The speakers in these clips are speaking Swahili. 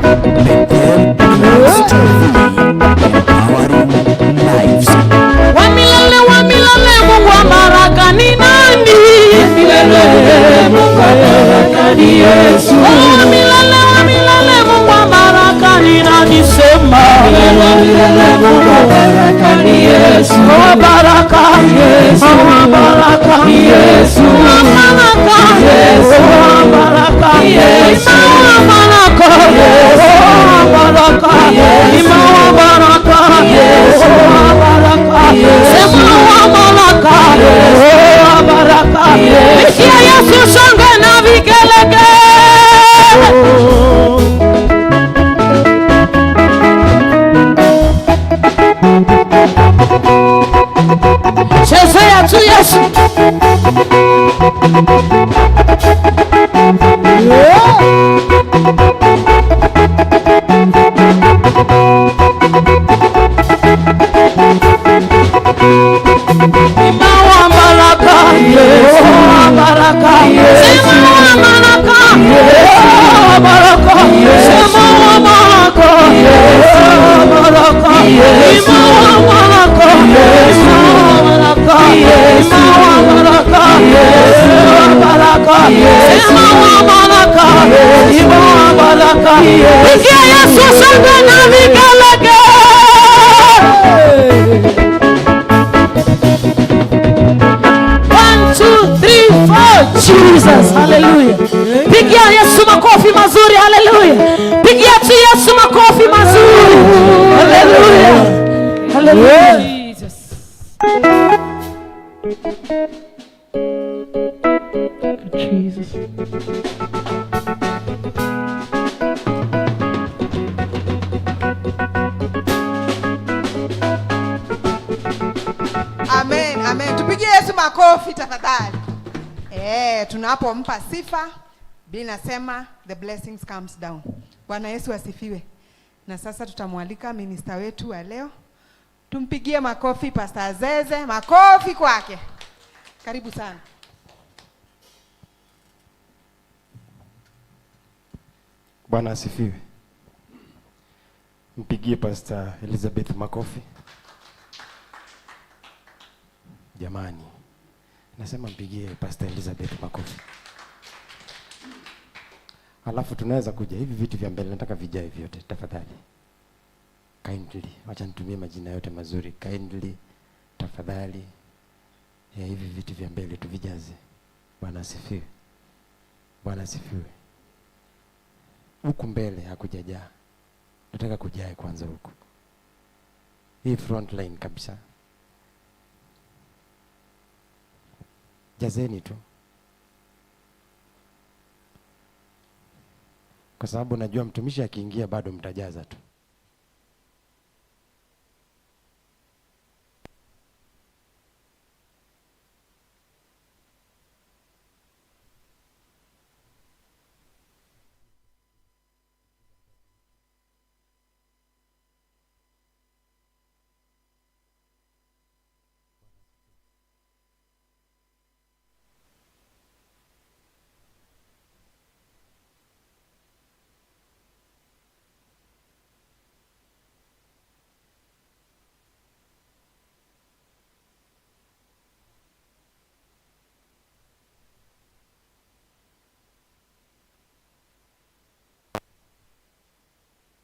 Bethel Clouds TV, empowering lives. Wa milele, Mungu wa baraka ni nani? Milele, Mungu wa baraka ni Yesu. Wa milele, Mungu wa baraka ni nani? Sema. Milele, milele, Mungu wa baraka ni Yesu. Wa baraka, Yesu. wa baraka, Yesu. wa baraka, Yesu. wa baraka, Yesu. wa baraka, wa baraka, Yesu. wa baraka, Yesu. wa baraka, Yesu. sema wa baraka, wa baraka. Yesu. Pigia Yesu shangwe na vigelegele. Chezea tu Yesu. Ima wa baraka, wa baraka, sema wa baraka, wa baraka, sema wa baraka, wa baraka, ima wa baraka, ima wa baraka, ima wa baraka, wa baraka, sema wa baraka, ima wa baraka. Pigia Yesu shangwe na vigelegele. One, two, three, four. Jesus, hallelujah. Pigia Yesu makofi mazuri, hallelujah. Pigia tu Yesu makofi mazuri. Hallelujah. Hallelujah. Jesus. Jesus. Amen, amen. Tupigie Yesu makofi tafadhali. Tunapompa sifa, Biblia inasema the blessings comes down. Bwana Yesu asifiwe. Na sasa tutamwalika minister wetu wa leo. Tumpigie makofi Pastor Zeze, makofi kwake. Karibu sana. Bwana asifiwe. Mpigie Pastor Elizabeth makofi. Jamani, nasema mpigie Pastor Elizabeth makofi. Alafu tunaweza kuja hivi vitu vya mbele, nataka vijae vyote tafadhali. Kindly, wacha nitumie majina yote mazuri. Kindly, tafadhali. Hivi vitu vya mbele tuvijaze. Bwana asifiwe. Bwana asifiwe. Huku mbele hakujajaa. Nataka kujae kwanza huku. Hii front line kabisa. Jazeni tu. Kwa sababu najua mtumishi akiingia bado mtajaza tu.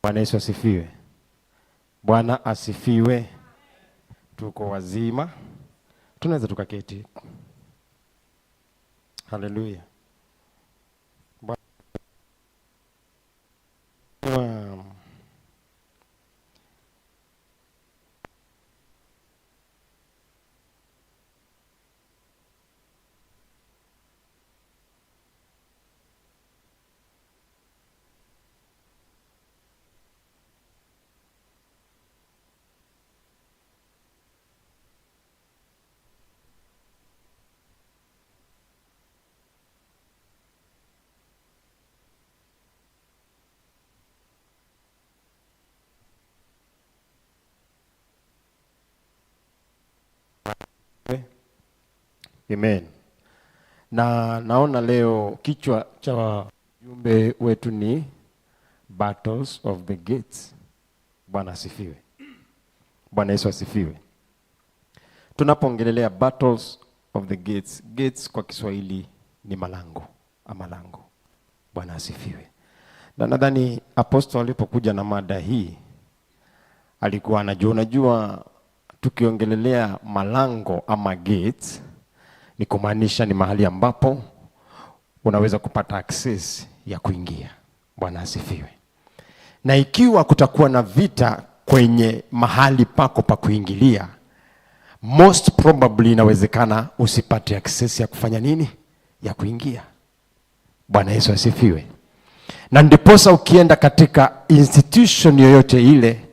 Bwana Yesu asifiwe. Bwana asifiwe. Tuko wazima. Tunaweza tukaketi. Haleluya. Bwana Amen. Na naona leo kichwa cha ujumbe wetu ni Battles of the gates. Bwana asifiwe. Bwana Yesu asifiwe. Tunapoongelelea battles of the gates, gates kwa Kiswahili ni malango ama lango. Bwana asifiwe. Na nadhani apostle alipokuja na mada hii alikuwa anajua, unajua tukiongelelea malango ama gates ni kumaanisha ni mahali ambapo unaweza kupata access ya kuingia. Bwana asifiwe. Na ikiwa kutakuwa na vita kwenye mahali pako pa kuingilia, most probably inawezekana usipate access ya kufanya nini? Ya kuingia. Bwana Yesu asifiwe. Na ndiposa ukienda katika institution yoyote ile,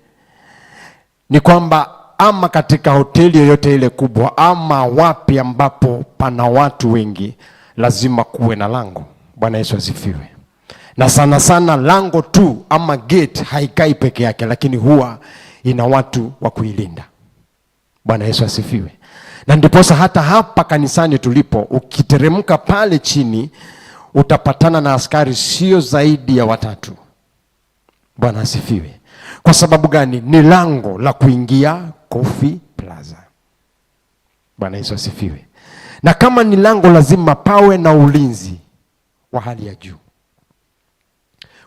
ni kwamba ama katika hoteli yoyote ile kubwa ama wapi ambapo pana watu wengi, lazima kuwe na lango. Bwana Yesu asifiwe. Na sana sana lango tu ama gate haikai peke yake, lakini huwa ina watu wa kuilinda. Bwana Yesu asifiwe. Na ndiposa hata hapa kanisani tulipo, ukiteremka pale chini utapatana na askari sio zaidi ya 3. Bwana asifiwe. Kwa sababu gani? Ni lango la kuingia Coffee Plaza. Bwana Yesu asifiwe. Na kama ni lango, lazima pawe na ulinzi wa hali ya juu.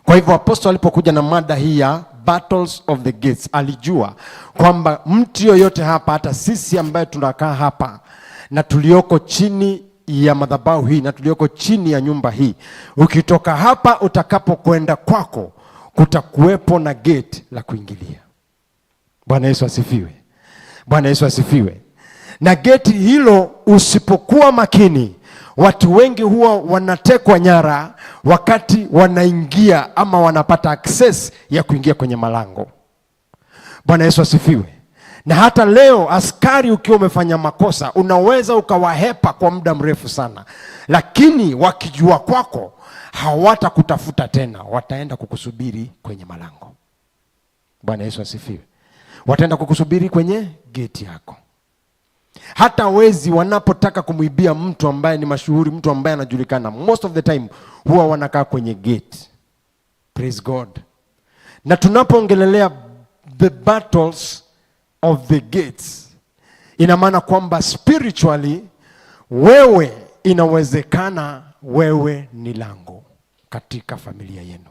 Kwa hivyo apostle alipokuja na mada hii ya battles of the gates, alijua kwamba mtu yoyote hapa, hata sisi ambaye tunakaa hapa na tulioko chini ya madhabahu hii na tulioko chini ya nyumba hii, ukitoka hapa utakapokwenda kwako kutakuwepo na gate la kuingilia. Bwana Yesu asifiwe. Bwana Yesu asifiwe. Na gate hilo usipokuwa makini, watu wengi huwa wanatekwa nyara wakati wanaingia ama wanapata access ya kuingia kwenye malango. Bwana Yesu asifiwe. Na hata leo askari ukiwa umefanya makosa unaweza ukawahepa kwa muda mrefu sana, lakini wakijua kwako hawatakutafuta tena, wataenda kukusubiri kwenye malango. Bwana Yesu asifiwe. Wataenda kukusubiri kwenye gate yako. Hata wezi wanapotaka kumuibia mtu ambaye ni mashuhuri, mtu ambaye anajulikana, most of the time huwa wanakaa kwenye gate. Praise God. Na tunapoongelelea the battles of the gates, ina maana kwamba spiritually wewe, inawezekana wewe ni lango katika familia yenu.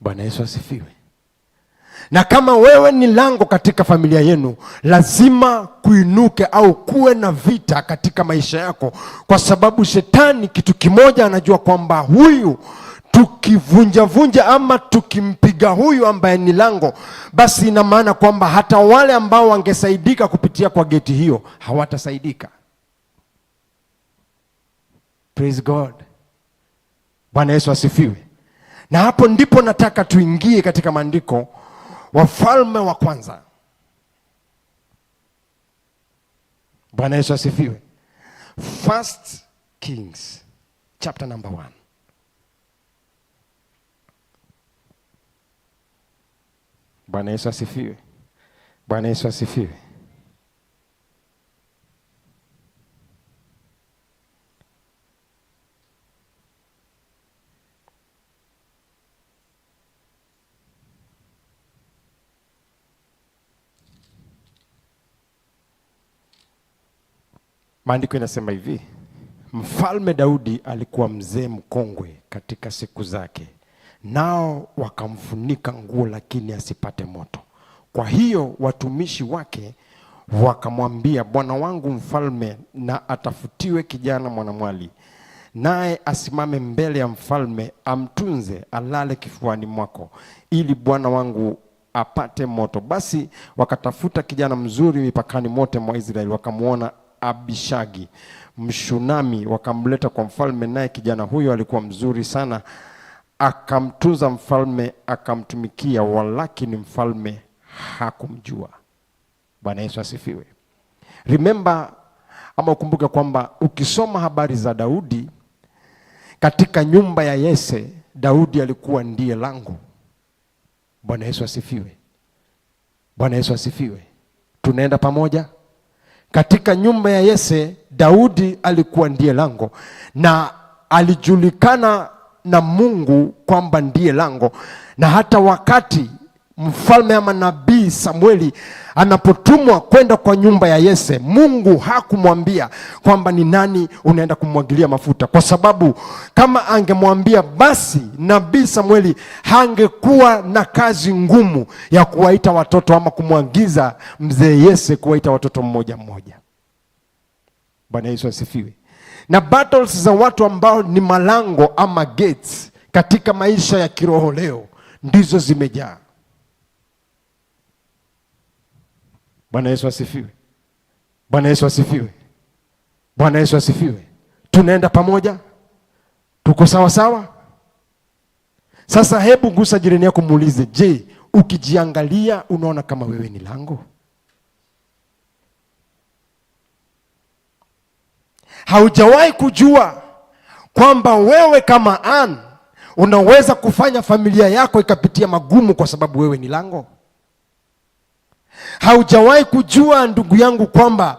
Bwana Yesu asifiwe. Na kama wewe ni lango katika familia yenu, lazima kuinuke au kuwe na vita katika maisha yako, kwa sababu shetani kitu kimoja anajua kwamba huyu tukivunja vunja ama tukimpiga huyu ambaye ni lango, basi ina maana kwamba hata wale ambao wangesaidika kupitia kwa geti hiyo hawatasaidika. Praise God. Bwana Yesu asifiwe. Na hapo ndipo nataka tuingie katika maandiko, Wafalme wa Kwanza. Bwana Yesu asifiwe. First Kings chapter number 1. Bwana Yesu asifiwe. Bwana Yesu asifiwe. Maandiko inasema hivi: Mfalme Daudi alikuwa mzee mkongwe katika siku zake, nao wakamfunika nguo lakini asipate moto. Kwa hiyo watumishi wake wakamwambia, bwana wangu mfalme, na atafutiwe kijana mwanamwali, naye asimame mbele ya mfalme, amtunze, alale kifuani mwako, ili bwana wangu apate moto. Basi wakatafuta kijana mzuri mipakani mote mwa Israeli, wakamuona Abishagi Mshunami, wakamleta kwa mfalme. Naye kijana huyo alikuwa mzuri sana, akamtunza mfalme, akamtumikia, walakini mfalme hakumjua. Bwana Yesu asifiwe. Remember, ama ukumbuke kwamba ukisoma habari za Daudi katika nyumba ya Yese, Daudi alikuwa ndiye lango. Bwana Yesu asifiwe. Bwana Yesu asifiwe. Tunaenda pamoja? Katika nyumba ya Yese, Daudi alikuwa ndiye lango, na alijulikana na Mungu kwamba ndiye lango, na hata wakati mfalme ama nabii Samueli anapotumwa kwenda kwa nyumba ya Yese, Mungu hakumwambia kwamba ni nani unaenda kumwagilia mafuta, kwa sababu kama angemwambia basi nabii Samueli hangekuwa na kazi ngumu ya kuwaita watoto ama kumwagiza mzee Yese kuwaita watoto mmoja mmoja. Bwana Yesu asifiwe. Na battles za watu ambao ni malango ama gates katika maisha ya kiroho leo ndizo zimejaa. Bwana Yesu asifiwe. Bwana Yesu asifiwe. Bwana Yesu asifiwe. Tunaenda pamoja? Tuko sawa sawa? Sasa hebu gusa jirani yako muulize, je, ukijiangalia unaona kama wewe ni lango? Haujawahi kujua kwamba wewe kama Ann unaweza kufanya familia yako ikapitia magumu kwa sababu wewe ni lango? Haujawahi kujua ndugu yangu kwamba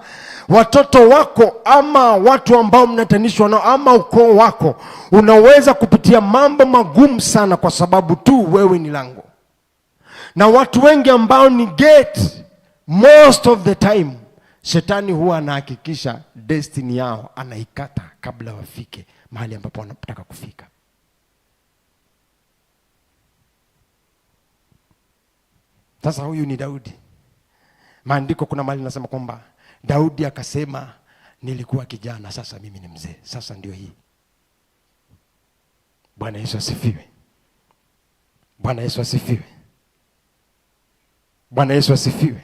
watoto wako ama watu ambao mnatanishwa nao ama ukoo wako unaweza kupitia mambo magumu sana kwa sababu tu wewe ni lango. Na watu wengi ambao ni gate, most of the time shetani huwa anahakikisha destiny yao anaikata kabla wafike mahali ambapo wanataka kufika. Sasa huyu ni Daudi. Maandiko kuna mahali nasema kwamba Daudi akasema nilikuwa kijana, sasa mimi ni mzee. Sasa ndio hii. Bwana Yesu asifiwe. Bwana Yesu asifiwe. Bwana Yesu asifiwe.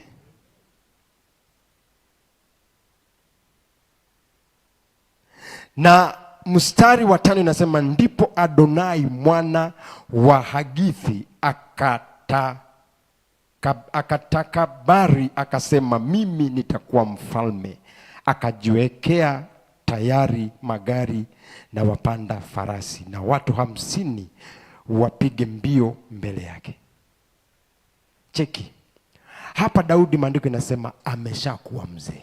Na mstari wa 5 inasema ndipo Adonai mwana wa Hagithi akatakabari akasema mimi nitakuwa mfalme. Akajiwekea tayari magari na wapanda farasi na watu 50 wapige mbio mbele yake. Cheki. Hapa Daudi maandiko inasema ameshakuwa mzee.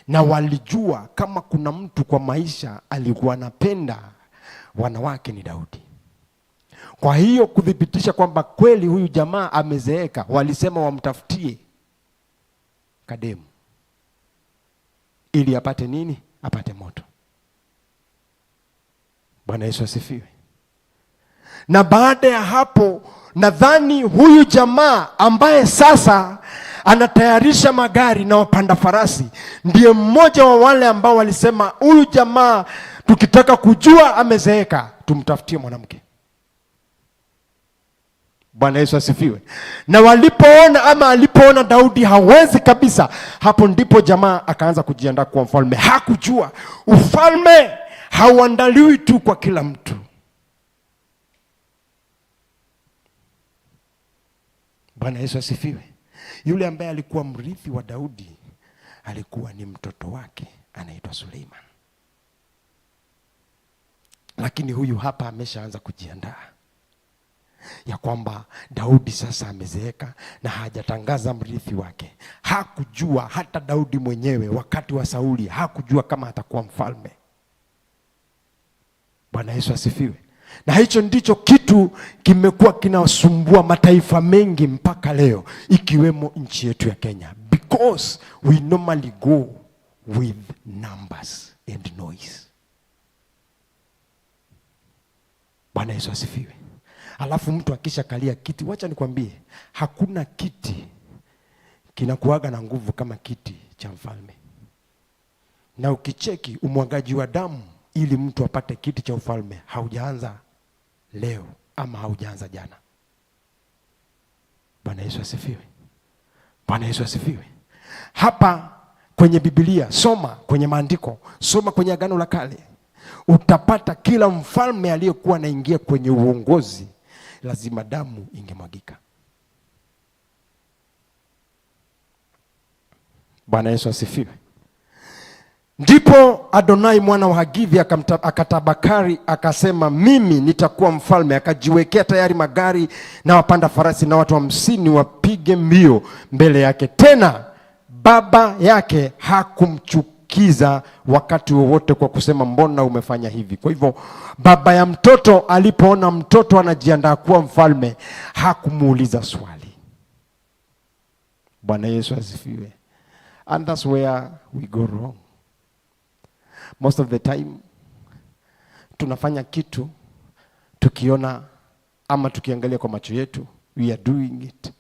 Na walijua kama kuna mtu kwa maisha alikuwa anapenda wanawake ni Daudi. Kwa hiyo kuthibitisha kwamba kweli huyu jamaa amezeeka, walisema wamtafutie kademu ili apate nini? Apate moto. Bwana Yesu asifiwe. Na baada ya hapo nadhani huyu jamaa ambaye sasa anatayarisha magari na wapanda farasi ndiye mmoja wa wale ambao walisema huyu jamaa tukitaka kujua amezeeka tumtafutie mwanamke. Bwana Yesu asifiwe. Na walipoona ama alipoona Daudi hawezi kabisa, hapo ndipo jamaa akaanza kujiandaa kuwa mfalme. Hakujua ufalme hauandaliwi tu kwa kila mtu. Bwana Yesu asifiwe. Yule ambaye alikuwa mrithi wa Daudi alikuwa ni mtoto wake anaitwa Suleiman. Lakini huyu hapa ameshaanza kujiandaa ya kwamba Daudi sasa amezeeka na hajatangaza mrithi wake. Hakujua hata Daudi mwenyewe wakati wa Sauli hakujua kama atakuwa mfalme. Bwana Yesu asifiwe. Na hicho ndicho kitu kimekuwa kinasumbua mataifa mengi mpaka leo, ikiwemo nchi yetu ya Kenya, because we normally go with numbers and noise. Bwana Yesu asifiwe. Alafu mtu akishakalia kiti, wacha nikwambie, hakuna kiti kinakuaga na nguvu kama kiti cha mfalme. Na ukicheki umwagaji wa damu ili mtu apate kiti cha ufalme haujaanza leo ama haujaanza jana. Bwana Yesu asifiwe. Bwana Yesu asifiwe. Hapa kwenye Biblia, soma kwenye maandiko, soma kwenye Agano la Kale, utapata kila mfalme aliyekuwa anaingia kwenye uongozi lazima damu ingemwagika. Bwana Yesu asifiwe. Ndipo Adonai mwana wa Hagithi akatabakari akasema mimi nitakuwa mfalme. Akajiwekea tayari magari na wapanda farasi na watu 50 wapige mbio mbele yake. Tena baba yake hakumchukia kukuchukiza wakati wowote kwa kusema mbona umefanya hivi. Kwa hivyo baba ya mtoto alipoona mtoto anajiandaa kuwa mfalme, hakumuuliza swali. Bwana Yesu asifiwe. And that's where we go wrong. Most of the time tunafanya kitu tukiona ama tukiangalia kwa macho yetu, we are doing it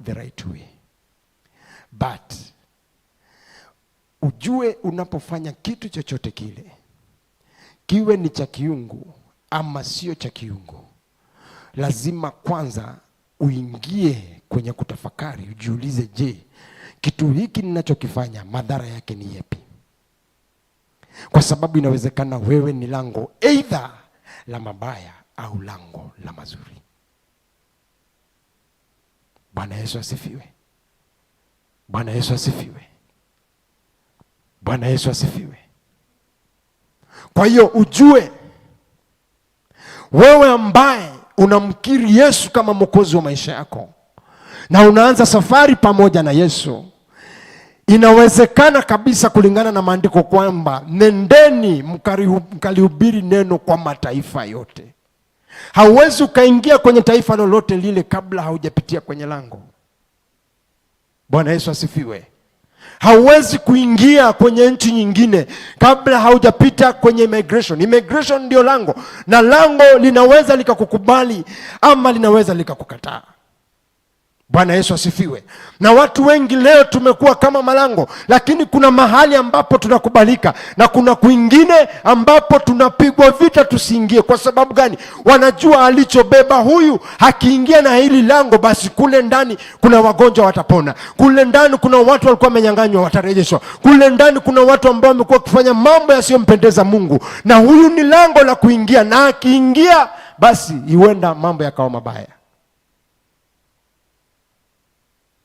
the right way. But ujue unapofanya kitu chochote kile, kiwe ni cha kiungu ama sio cha kiungu, lazima kwanza uingie kwenye kutafakari, ujiulize, je, kitu hiki ninachokifanya madhara yake ni yepi? Kwa sababu inawezekana wewe ni lango either la mabaya au lango la mazuri. Bwana Yesu asifiwe. Bwana Yesu asifiwe. Bwana Yesu asifiwe. Kwa hiyo ujue wewe ambaye unamkiri Yesu kama Mwokozi wa maisha yako na unaanza safari pamoja na Yesu, inawezekana kabisa kulingana na maandiko kwamba nendeni mkalihubiri neno kwa mataifa yote. Hauwezi ukaingia kwenye taifa lolote lile kabla haujapitia kwenye lango. Bwana Yesu asifiwe. Hauwezi kuingia kwenye nchi nyingine kabla haujapita kwenye immigration. Immigration ndio lango, na lango linaweza likakukubali ama linaweza likakukataa. Bwana Yesu asifiwe. Na watu wengi leo tumekuwa kama malango, lakini kuna mahali ambapo tunakubalika na kuna kwingine ambapo tunapigwa vita tusiingie. Kwa sababu gani? Wanajua alichobeba huyu akiingia na hili lango, basi kule ndani kuna wagonjwa watapona, kule ndani kuna watu walikuwa wamenyang'anywa watarejeshwa, kule ndani kuna watu ambao wamekuwa wakifanya mambo yasiyompendeza Mungu, na huyu ni lango la kuingia, na akiingia basi huenda mambo yakawa mabaya.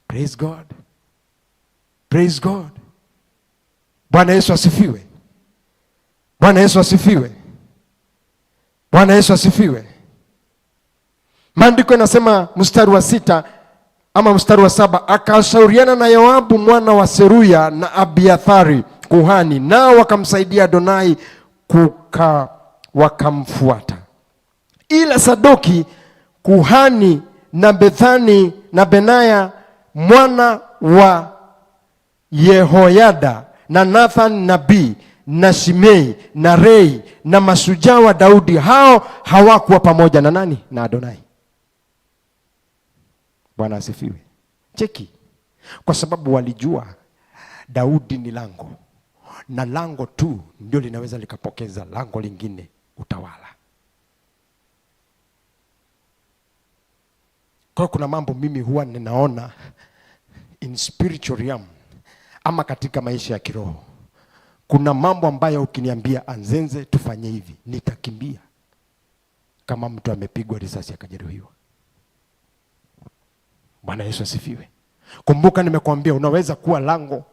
Praise God. Praise God. Bwana Yesu asifiwe. Bwana Yesu asifiwe. Bwana Yesu asifiwe. Maandiko yanasema mstari wa 6 ama mstari wa 7, akashauriana na Yoabu mwana wa Seruya na Abiathari kuhani, nao wakamsaidia Adonai wakamfuata. Ila Sadoki kuhani na Bethani na Benaya mwana wa Yehoyada na Nathan nabii na Shimei na Rei na mashujaa wa Daudi, hao hawakuwa pamoja na nani? Na Adonai. Bwana asifiwe. Cheki. Kwa sababu walijua Daudi ni lango, na lango tu ndio linaweza likapokeza lango lingine utawala. Kwa kuna mambo mimi huwa ninaona in spiritual realm ama katika maisha ya kiroho. Kuna mambo ambayo ukiniambia Anzenze tufanye hivi, nitakimbia kama mtu amepigwa risasi akajeruhiwa. Bwana Yesu asifiwe. Kumbuka nimekuambia unaweza kuwa lango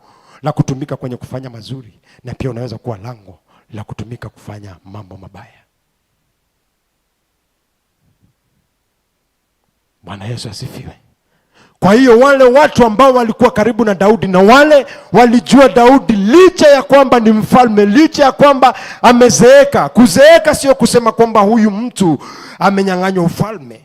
la kutumika kwenye kufanya mazuri, na pia unaweza kuwa lango la kutumika kufanya mambo mabaya. Bwana Yesu asifiwe. Kwa hiyo wale watu ambao walikuwa karibu na Daudi na wale walijua Daudi licha ya kwamba ni mfalme, licha ya kwamba amezeeka. Kuzeeka sio kusema kwamba huyu mtu amenyang'anywa ufalme.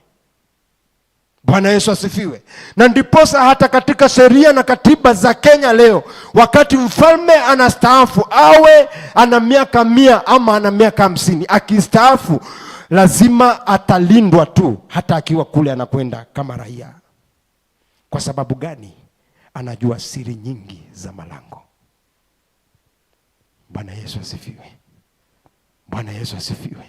Bwana Yesu asifiwe. Na ndiposa hata katika sheria na katiba za Kenya leo, wakati mfalme anastaafu, awe ana miaka 100 ama ana miaka 50, akistaafu lazima atalindwa tu, hata akiwa kule anakwenda kama raia. Kwa sababu gani? Anajua siri nyingi za malango. Bwana Yesu asifiwe. Bwana Yesu asifiwe.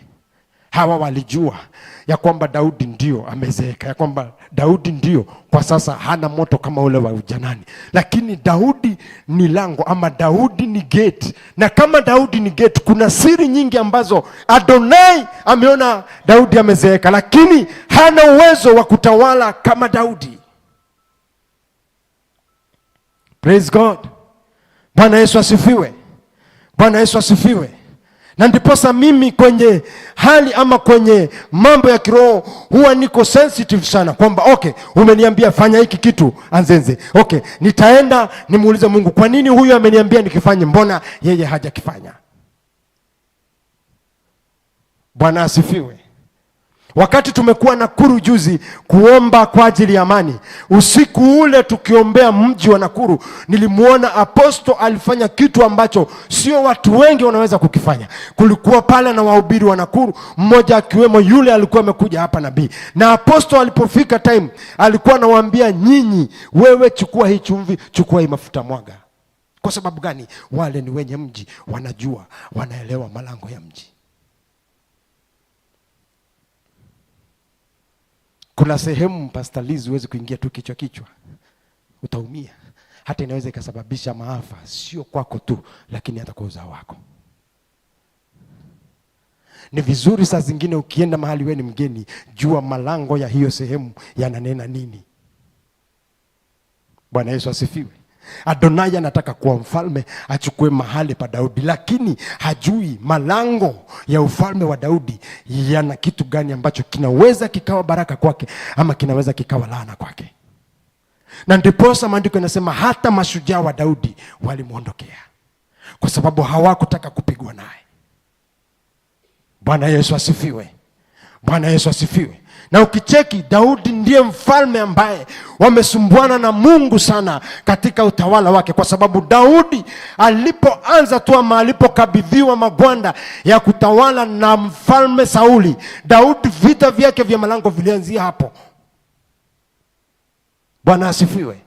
Hawa walijua ya kwamba Daudi ndio amezeeka, ya kwamba Daudi ndio kwa sasa hana moto kama ule wa ujanani, lakini Daudi ni lango ama Daudi ni gate. Na kama Daudi ni gate, kuna siri nyingi ambazo Adonai ameona Daudi amezeeka, lakini hana uwezo wa kutawala kama Daudi. Praise God. Bwana Yesu asifiwe. Bwana Yesu asifiwe. Na ndiposa mimi kwenye hali ama kwenye mambo ya kiroho huwa niko sensitive sana, kwamba okay, umeniambia fanya hiki kitu Anzenze, okay, nitaenda nimuulize Mungu, kwa nini huyu ameniambia nikifanye, mbona yeye hajakifanya? Bwana asifiwe. Wakati tumekuwa Nakuru juzi kuomba kwa ajili ya amani, usiku ule tukiombea mji wa Nakuru, nilimuona aposto alifanya kitu ambacho sio watu wengi wanaweza kukifanya. Kulikuwa pale na wahubiri wa Nakuru, mmoja akiwemo yule alikuwa amekuja hapa nabii. Na aposto alipofika time alikuwa anawaambia nyinyi, wewe chukua hii chumvi, chukua hii mafuta, mwaga. Kwa sababu gani? Wale ni wenye mji, wanajua, wanaelewa malango ya mji. Kuna sehemu Pastor Liz huwezi kuingia tu kichwa kichwa, utaumia. Hata inaweza ikasababisha maafa, sio kwako tu, lakini hata kwa uzao wako. Ni vizuri saa zingine ukienda mahali wewe ni mgeni, jua malango ya hiyo sehemu yananena nini. Bwana Yesu asifiwe. Adonai anataka kuwa mfalme, achukue mahali pa Daudi, lakini hajui malango ya ufalme wa Daudi yana kitu gani ambacho kinaweza kikawa baraka kwake ama kinaweza kikawa laana kwake. Na ndiposa maandiko yanasema hata mashujaa wa Daudi walimuondokea kwa sababu hawakutaka kupigwa naye. Bwana Yesu asifiwe. Bwana Yesu asifiwe. Na ukicheki Daudi ndiye mfalme ambaye wamesumbuana na Mungu sana katika utawala wake, kwa sababu Daudi alipoanza tu ama alipokabidhiwa magwanda ya kutawala na mfalme Sauli, Daudi vita vyake vya malango vilianzia hapo. Bwana asifiwe.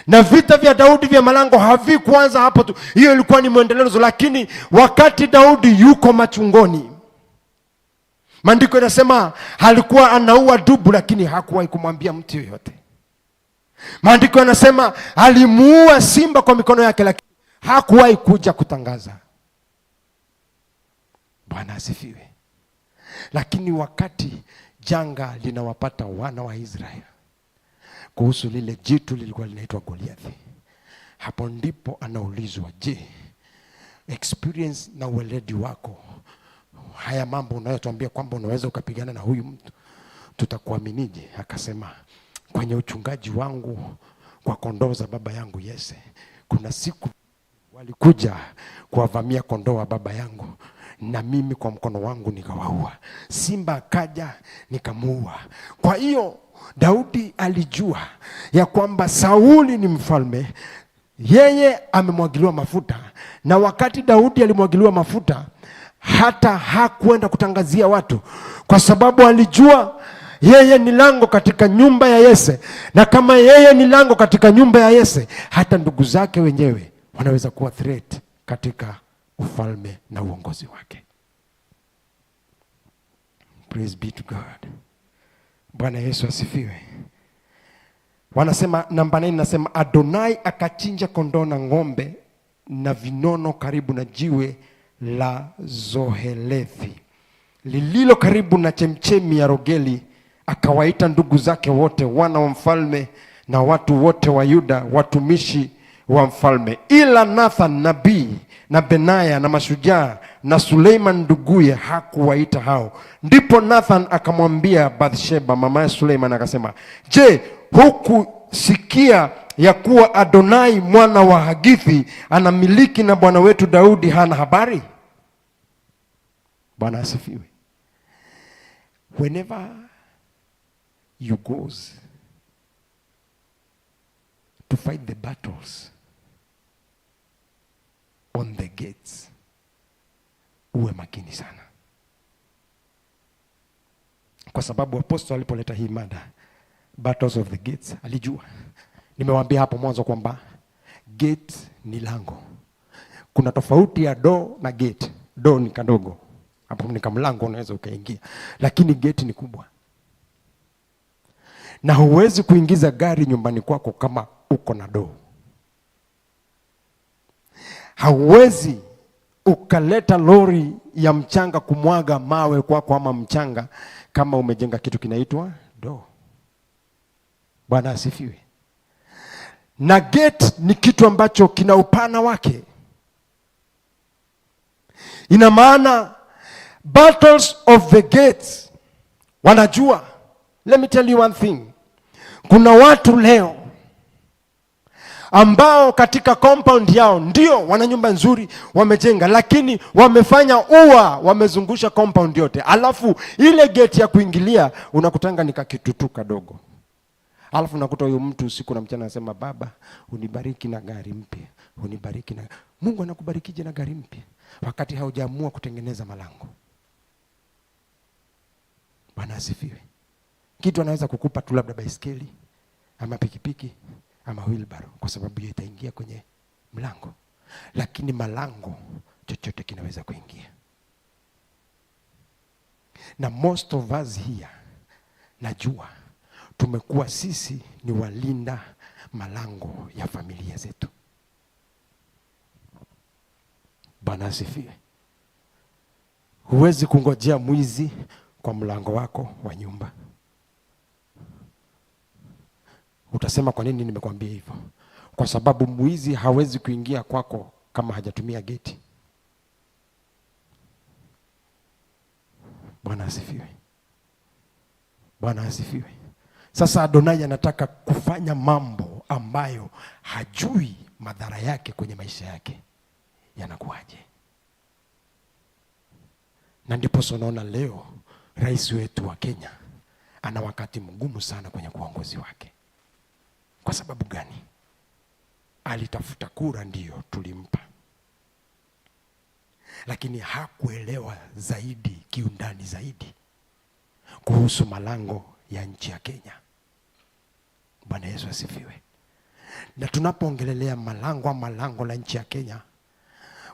Na vita vya Daudi vya malango havikuanza hapo tu, hiyo ilikuwa ni mwendelezo. Lakini wakati Daudi yuko machungoni, maandiko yanasema alikuwa anaua dubu, lakini hakuwahi kumwambia mtu yoyote. Maandiko yanasema alimuua simba kwa mikono yake, lakini hakuwahi kuja kutangaza. Bwana asifiwe. Lakini wakati janga linawapata wana wa Israeli kuhusu lile jitu lilikuwa linaitwa Goliathi, hapo ndipo anaulizwa, je, experience na uweledi wako, haya mambo unayotuambia kwamba unaweza ukapigana na huyu mtu, tutakuaminije? Akasema, kwenye uchungaji wangu kwa kondoo za baba yangu Yese, kuna siku walikuja kuwavamia kondoo wa baba yangu, na mimi kwa mkono wangu nikawaua. Simba akaja nikamuua. Kwa hiyo Daudi alijua ya kwamba Sauli ni mfalme, yeye amemwagiliwa mafuta. Na wakati Daudi alimwagiliwa mafuta, hata hakuenda kutangazia watu, kwa sababu alijua yeye ni lango katika nyumba ya Yese, na kama yeye ni lango katika nyumba ya Yese, hata ndugu zake wenyewe wanaweza kuwa threat katika ufalme na uongozi wake. Praise be to God. Bwana Yesu asifiwe. Wanasema namba 9 nasema Adonai akachinja kondoo na ng'ombe na vinono karibu na jiwe la Zohelethi lililo karibu na chemchemi ya Rogeli, akawaita ndugu zake wote, wana wa mfalme na watu wote wa Yuda, watumishi wa mfalme, ila Nathan nabii na Benaya na mashujaa na Suleiman nduguye hakuwaita hao. Ndipo Nathan akamwambia Bathsheba mamaye Suleiman akasema, je, hukusikia ya kuwa Adonai mwana wa Hagithi anamiliki na bwana wetu Daudi hana habari? Bwana asifiwe. Whenever you goes to fight the battles on the gates, uwe makini sana, kwa sababu apostle alipoleta hii mada battles of the gates, alijua. Nimewaambia hapo mwanzo kwamba gate ni lango. Kuna tofauti ya door na gate. Door ni kadogo, hapo ni kamlango unaweza ukaingia, lakini gate ni kubwa, na huwezi kuingiza gari nyumbani kwako kama uko na door. Hauwezi ukaleta lori ya mchanga kumwaga mawe kwako ama mchanga kama umejenga kitu kinaitwa door. Bwana asifiwe. Na gate ni kitu ambacho kina upana wake. Ina maana battles of the gates wanajua. Let me tell you one thing. Kuna watu leo ambao katika compound yao ndio wana nyumba nzuri wamejenga, lakini wamefanya ua, wamezungusha compound yote, alafu ile gate ya kuingilia unakutanga ni kakitutu kadogo. Alafu unakuta huyu mtu usiku na mchana anasema, "Baba, unibariki na gari mpya, unibariki na." Mungu anakubarikije na gari mpya wakati haujaamua kutengeneza malango? Bwana asifiwe. Kitu anaweza kukupa tu labda baiskeli ama pikipiki ama wheelbarrow, kwa sababu hiyo itaingia kwenye mlango, lakini malango chochote kinaweza kuingia. Na most of us here, najua tumekuwa sisi ni walinda malango ya familia zetu. Bwana asifiwe. Huwezi kungojea mwizi kwa mlango wako wa nyumba. Utasema, "Kwa nini nimekwambia hivyo?" Kwa sababu mwizi hawezi kuingia kwako kama hajatumia geti. Bwana asifiwe. Bwana asifiwe. Sasa Adonai anataka kufanya mambo ambayo hajui madhara yake kwenye maisha yake yanakuwaje. Na ndipo unaona leo rais wetu wa Kenya ana wakati mgumu sana kwenye uongozi wake. Kwa sababu gani? Alitafuta kura, ndiyo tulimpa, lakini hakuelewa zaidi kiundani zaidi kuhusu malango ya nchi ya Kenya. Bwana Yesu asifiwe. Na tunapoongelelea malango ama lango la nchi ya Kenya,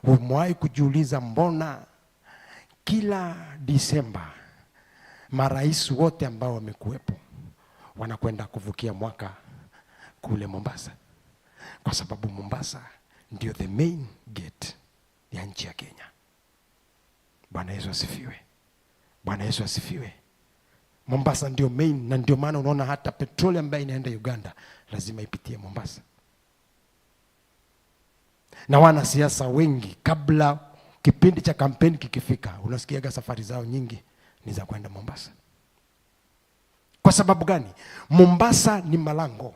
umewahi kujiuliza mbona kila Disemba marais wote ambao wamekuwepo wanakwenda kuvukia mwaka kule Mombasa? Kwa sababu Mombasa ndio the main gate ya nchi ya Kenya. Bwana Yesu asifiwe. Bwana Yesu asifiwe. Mombasa ndio main, na ndio maana unaona hata petroli ambayo inaenda Uganda lazima ipitie Mombasa. Na wanasiasa wengi kabla kipindi cha kampeni kikifika, unasikiaga safari zao nyingi ni za kwenda Mombasa. Kwa sababu gani? Mombasa ni malango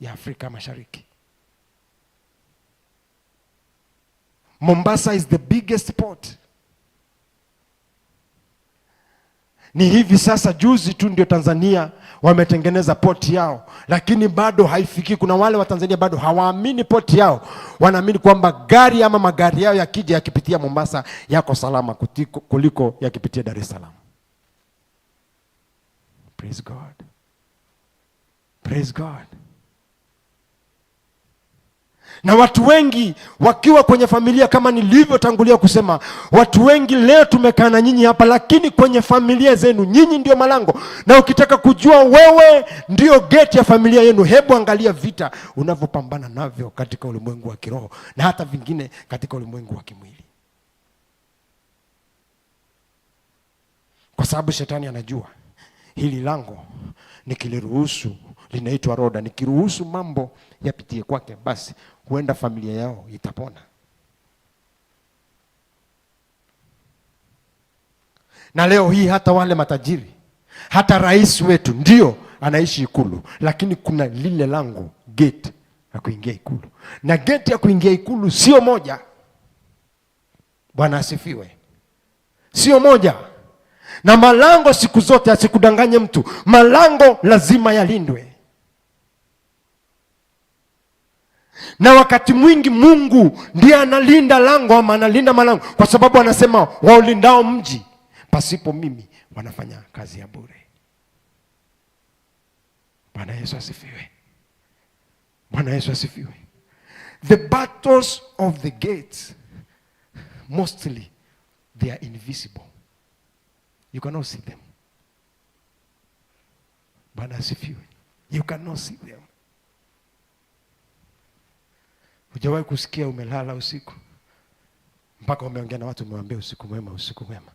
ya Afrika Mashariki. Mombasa is the biggest port. Ni hivi sasa juzi tu ndio Tanzania wametengeneza port yao, lakini bado haifiki. Kuna wale wa Tanzania bado hawaamini port yao, wanaamini kwamba gari ama magari yao yakija yakipitia Mombasa yako salama kuliko yakipitia Dar es Salaam. Praise God. Praise God. Na watu wengi wakiwa kwenye familia, kama nilivyotangulia kusema, watu wengi leo tumekaa na nyinyi hapa, lakini kwenye familia zenu nyinyi ndio malango. Na ukitaka kujua wewe ndio geti ya familia yenu, hebu angalia vita unavyopambana navyo katika ulimwengu wa kiroho na hata vingine katika ulimwengu wa kimwili, kwa sababu shetani anajua hili lango nikiliruhusu linaitwa Roda, nikiruhusu mambo yapitie kwake, basi huenda familia yao itapona. Na leo hii hata wale matajiri, hata rais wetu ndio anaishi Ikulu, lakini kuna lile lango, gate ya kuingia Ikulu, na gate ya kuingia Ikulu sio moja. Bwana asifiwe, sio moja. Na malango siku zote, asikudanganye mtu, malango lazima yalindwe. Na wakati mwingi Mungu ndiye analinda lango ama analinda malango, kwa sababu anasema waulindao mji pasipo mimi wanafanya kazi ya bure. Bwana Yesu asifiwe. Bwana Yesu asifiwe. The battles of the gates, mostly they are invisible. You cannot see them. Bwana asifiwe. You cannot see them. Hujawahi kusikia umelala usiku mpaka umeongea na watu, umewaambia usiku mwema, usiku mwema,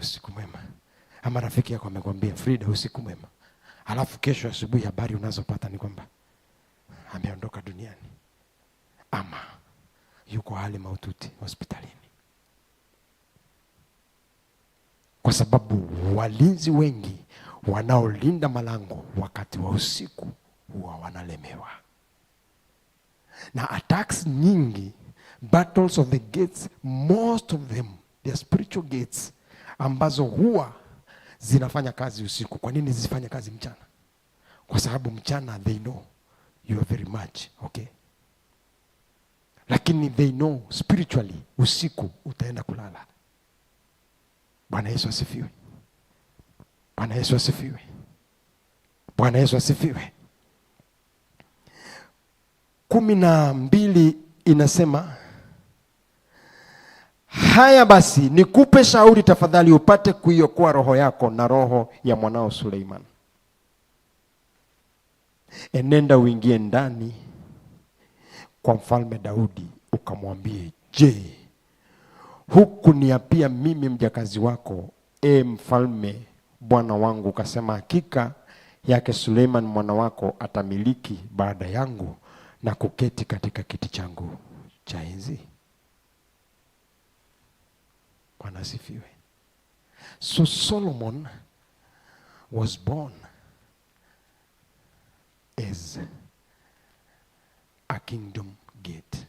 usiku mwema, ama rafiki yako amekwambia, "Frida, usiku mwema," alafu kesho asubuhi habari unazopata ni kwamba ameondoka duniani ama yuko hali mahututi hospitalini. Kwa sababu walinzi wengi wanaolinda malango wakati wa usiku huwa wanalemewa na attacks nyingi. Battles of the gates, most of them, they are spiritual gates ambazo huwa zinafanya kazi usiku. Kwa nini zisifanye kazi mchana? Kwa sababu mchana they know you are very much okay, lakini they know spiritually usiku utaenda kulala. Bwana Yesu asifiwe! Bwana Yesu asifiwe! Bwana Yesu asifiwe! 12 inasema, "Haya basi, nikupe shauri tafadhali, upate kuiokoa roho yako na roho ya mwanao Suleiman. Enenda uingie ndani kwa mfalme Daudi ukamwambie, 'Je, hukuniapia mimi mjakazi wako, e mfalme bwana wangu, ukasema, Hakika yake Suleiman mwana wako atamiliki baada yangu na kuketi katika kiti changu cha enzi?'" Bwana asifiwe. So Solomon was born as a kingdom gate.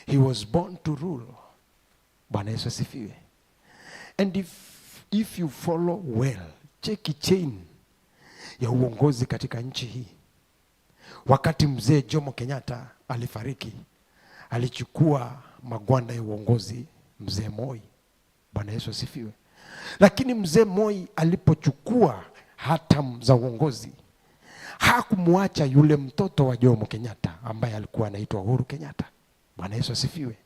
He was born to rule. Bwana Yesu asifiwe. And if you follow well, cheki chain ya uongozi katika nchi hii. Wakati mzee Jomo Kenyatta alifariki, alichukua magwanda ya uongozi mzee Moi. Bwana Yesu asifiwe. Lakini mzee Moi alipochukua hatamu za uongozi, hakumwacha yule mtoto wa Jomo Kenyatta ambaye alikuwa anaitwa Uhuru Kenyatta. Bwana Yesu asifiwe.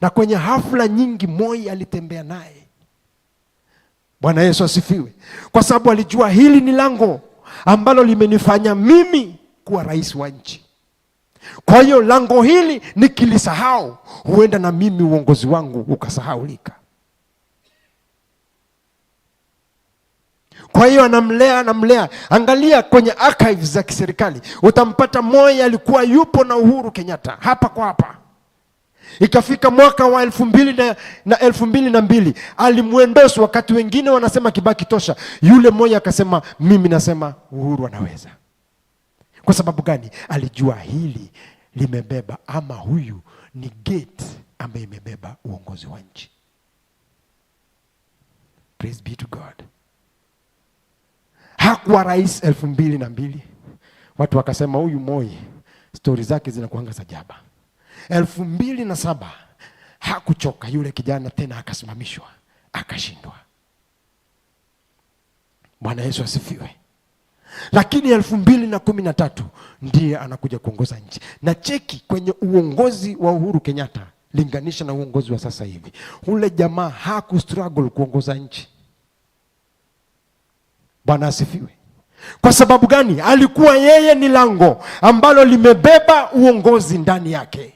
Na kwenye hafla nyingi Moi alitembea naye. Bwana Yesu asifiwe. Kwa sababu alijua hili ni lango ambalo limenifanya mimi kuwa rais wa nchi. Kwa hiyo lango hili nikilisahau, huenda na mimi uongozi wangu ukasahaulika. Kwa hiyo anamlea, anamlea. Angalia kwenye archives za kiserikali, utampata Moi alikuwa yupo na Uhuru Kenyatta hapa kwa hapa. Ikafika mwaka wa 2002 alimuendorse, wakati wengine wanasema Kibaki tosha, yule Moi akasema mimi nasema Uhuru anaweza. Kwa sababu gani? Alijua hili limebeba, ama huyu ni gate ambaye imebeba uongozi wa nchi. Praise be to God. Hakuwa rais 2002. Watu wakasema huyu Moi stori zake zinakuanga za jaba. 2007 hakuchoka yule kijana tena, akasimamishwa akashindwa. Bwana Yesu asifiwe. Lakini 2013 ndiye anakuja kuongoza nchi. Na cheki kwenye uongozi wa Uhuru Kenyatta, linganisha na uongozi wa sasa hivi. Ule jamaa hakustruggle kuongoza nchi. Bwana asifiwe. Kwa sababu gani? Alikuwa yeye ni lango ambalo limebeba uongozi ndani yake.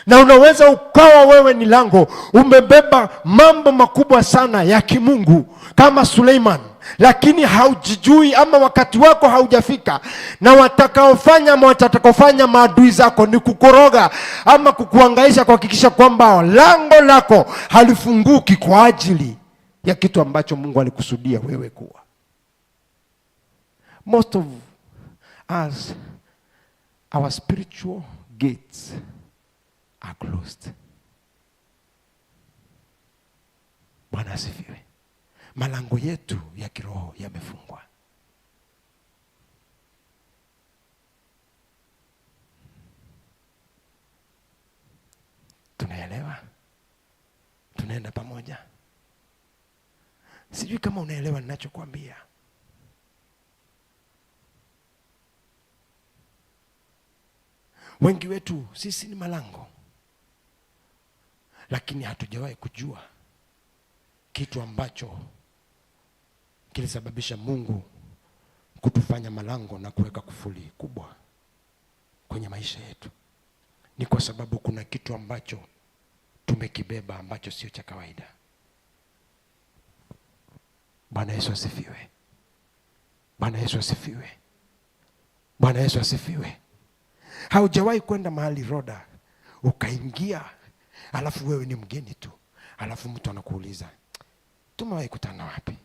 Na unaweza ukawa wewe ni lango, umebeba mambo makubwa sana ya kimungu kama Suleiman, lakini haujijui ama wakati wako haujafika, na watakaofanya ama watakaofanya maadui zako ni kukoroga ama kukuhangaisha kuhakikisha kwamba lango lako halifunguki kwa ajili ya kitu ambacho Mungu alikusudia wewe kuwa. Most of us, our spiritual gates are closed. Bwana asifiwe. Malango yetu ya kiroho yamefungwa. Tunaelewa? Tunaenda pamoja? Sijui kama unaelewa ninachokuambia. Wengi wetu sisi ni malango, lakini hatujawahi kujua kitu ambacho kilisababisha Mungu kutufanya malango na kuweka kufuli kubwa kwenye maisha yetu. Ni kwa sababu kuna kitu ambacho tumekibeba ambacho sio cha kawaida. Bwana Yesu asifiwe. Bwana Yesu asifiwe. Bwana Yesu asifiwe. Haujawahi kwenda mahali Roda ukaingia Alafu wewe ni mgeni tu, alafu mtu anakuuliza tumewahi kutana wapi?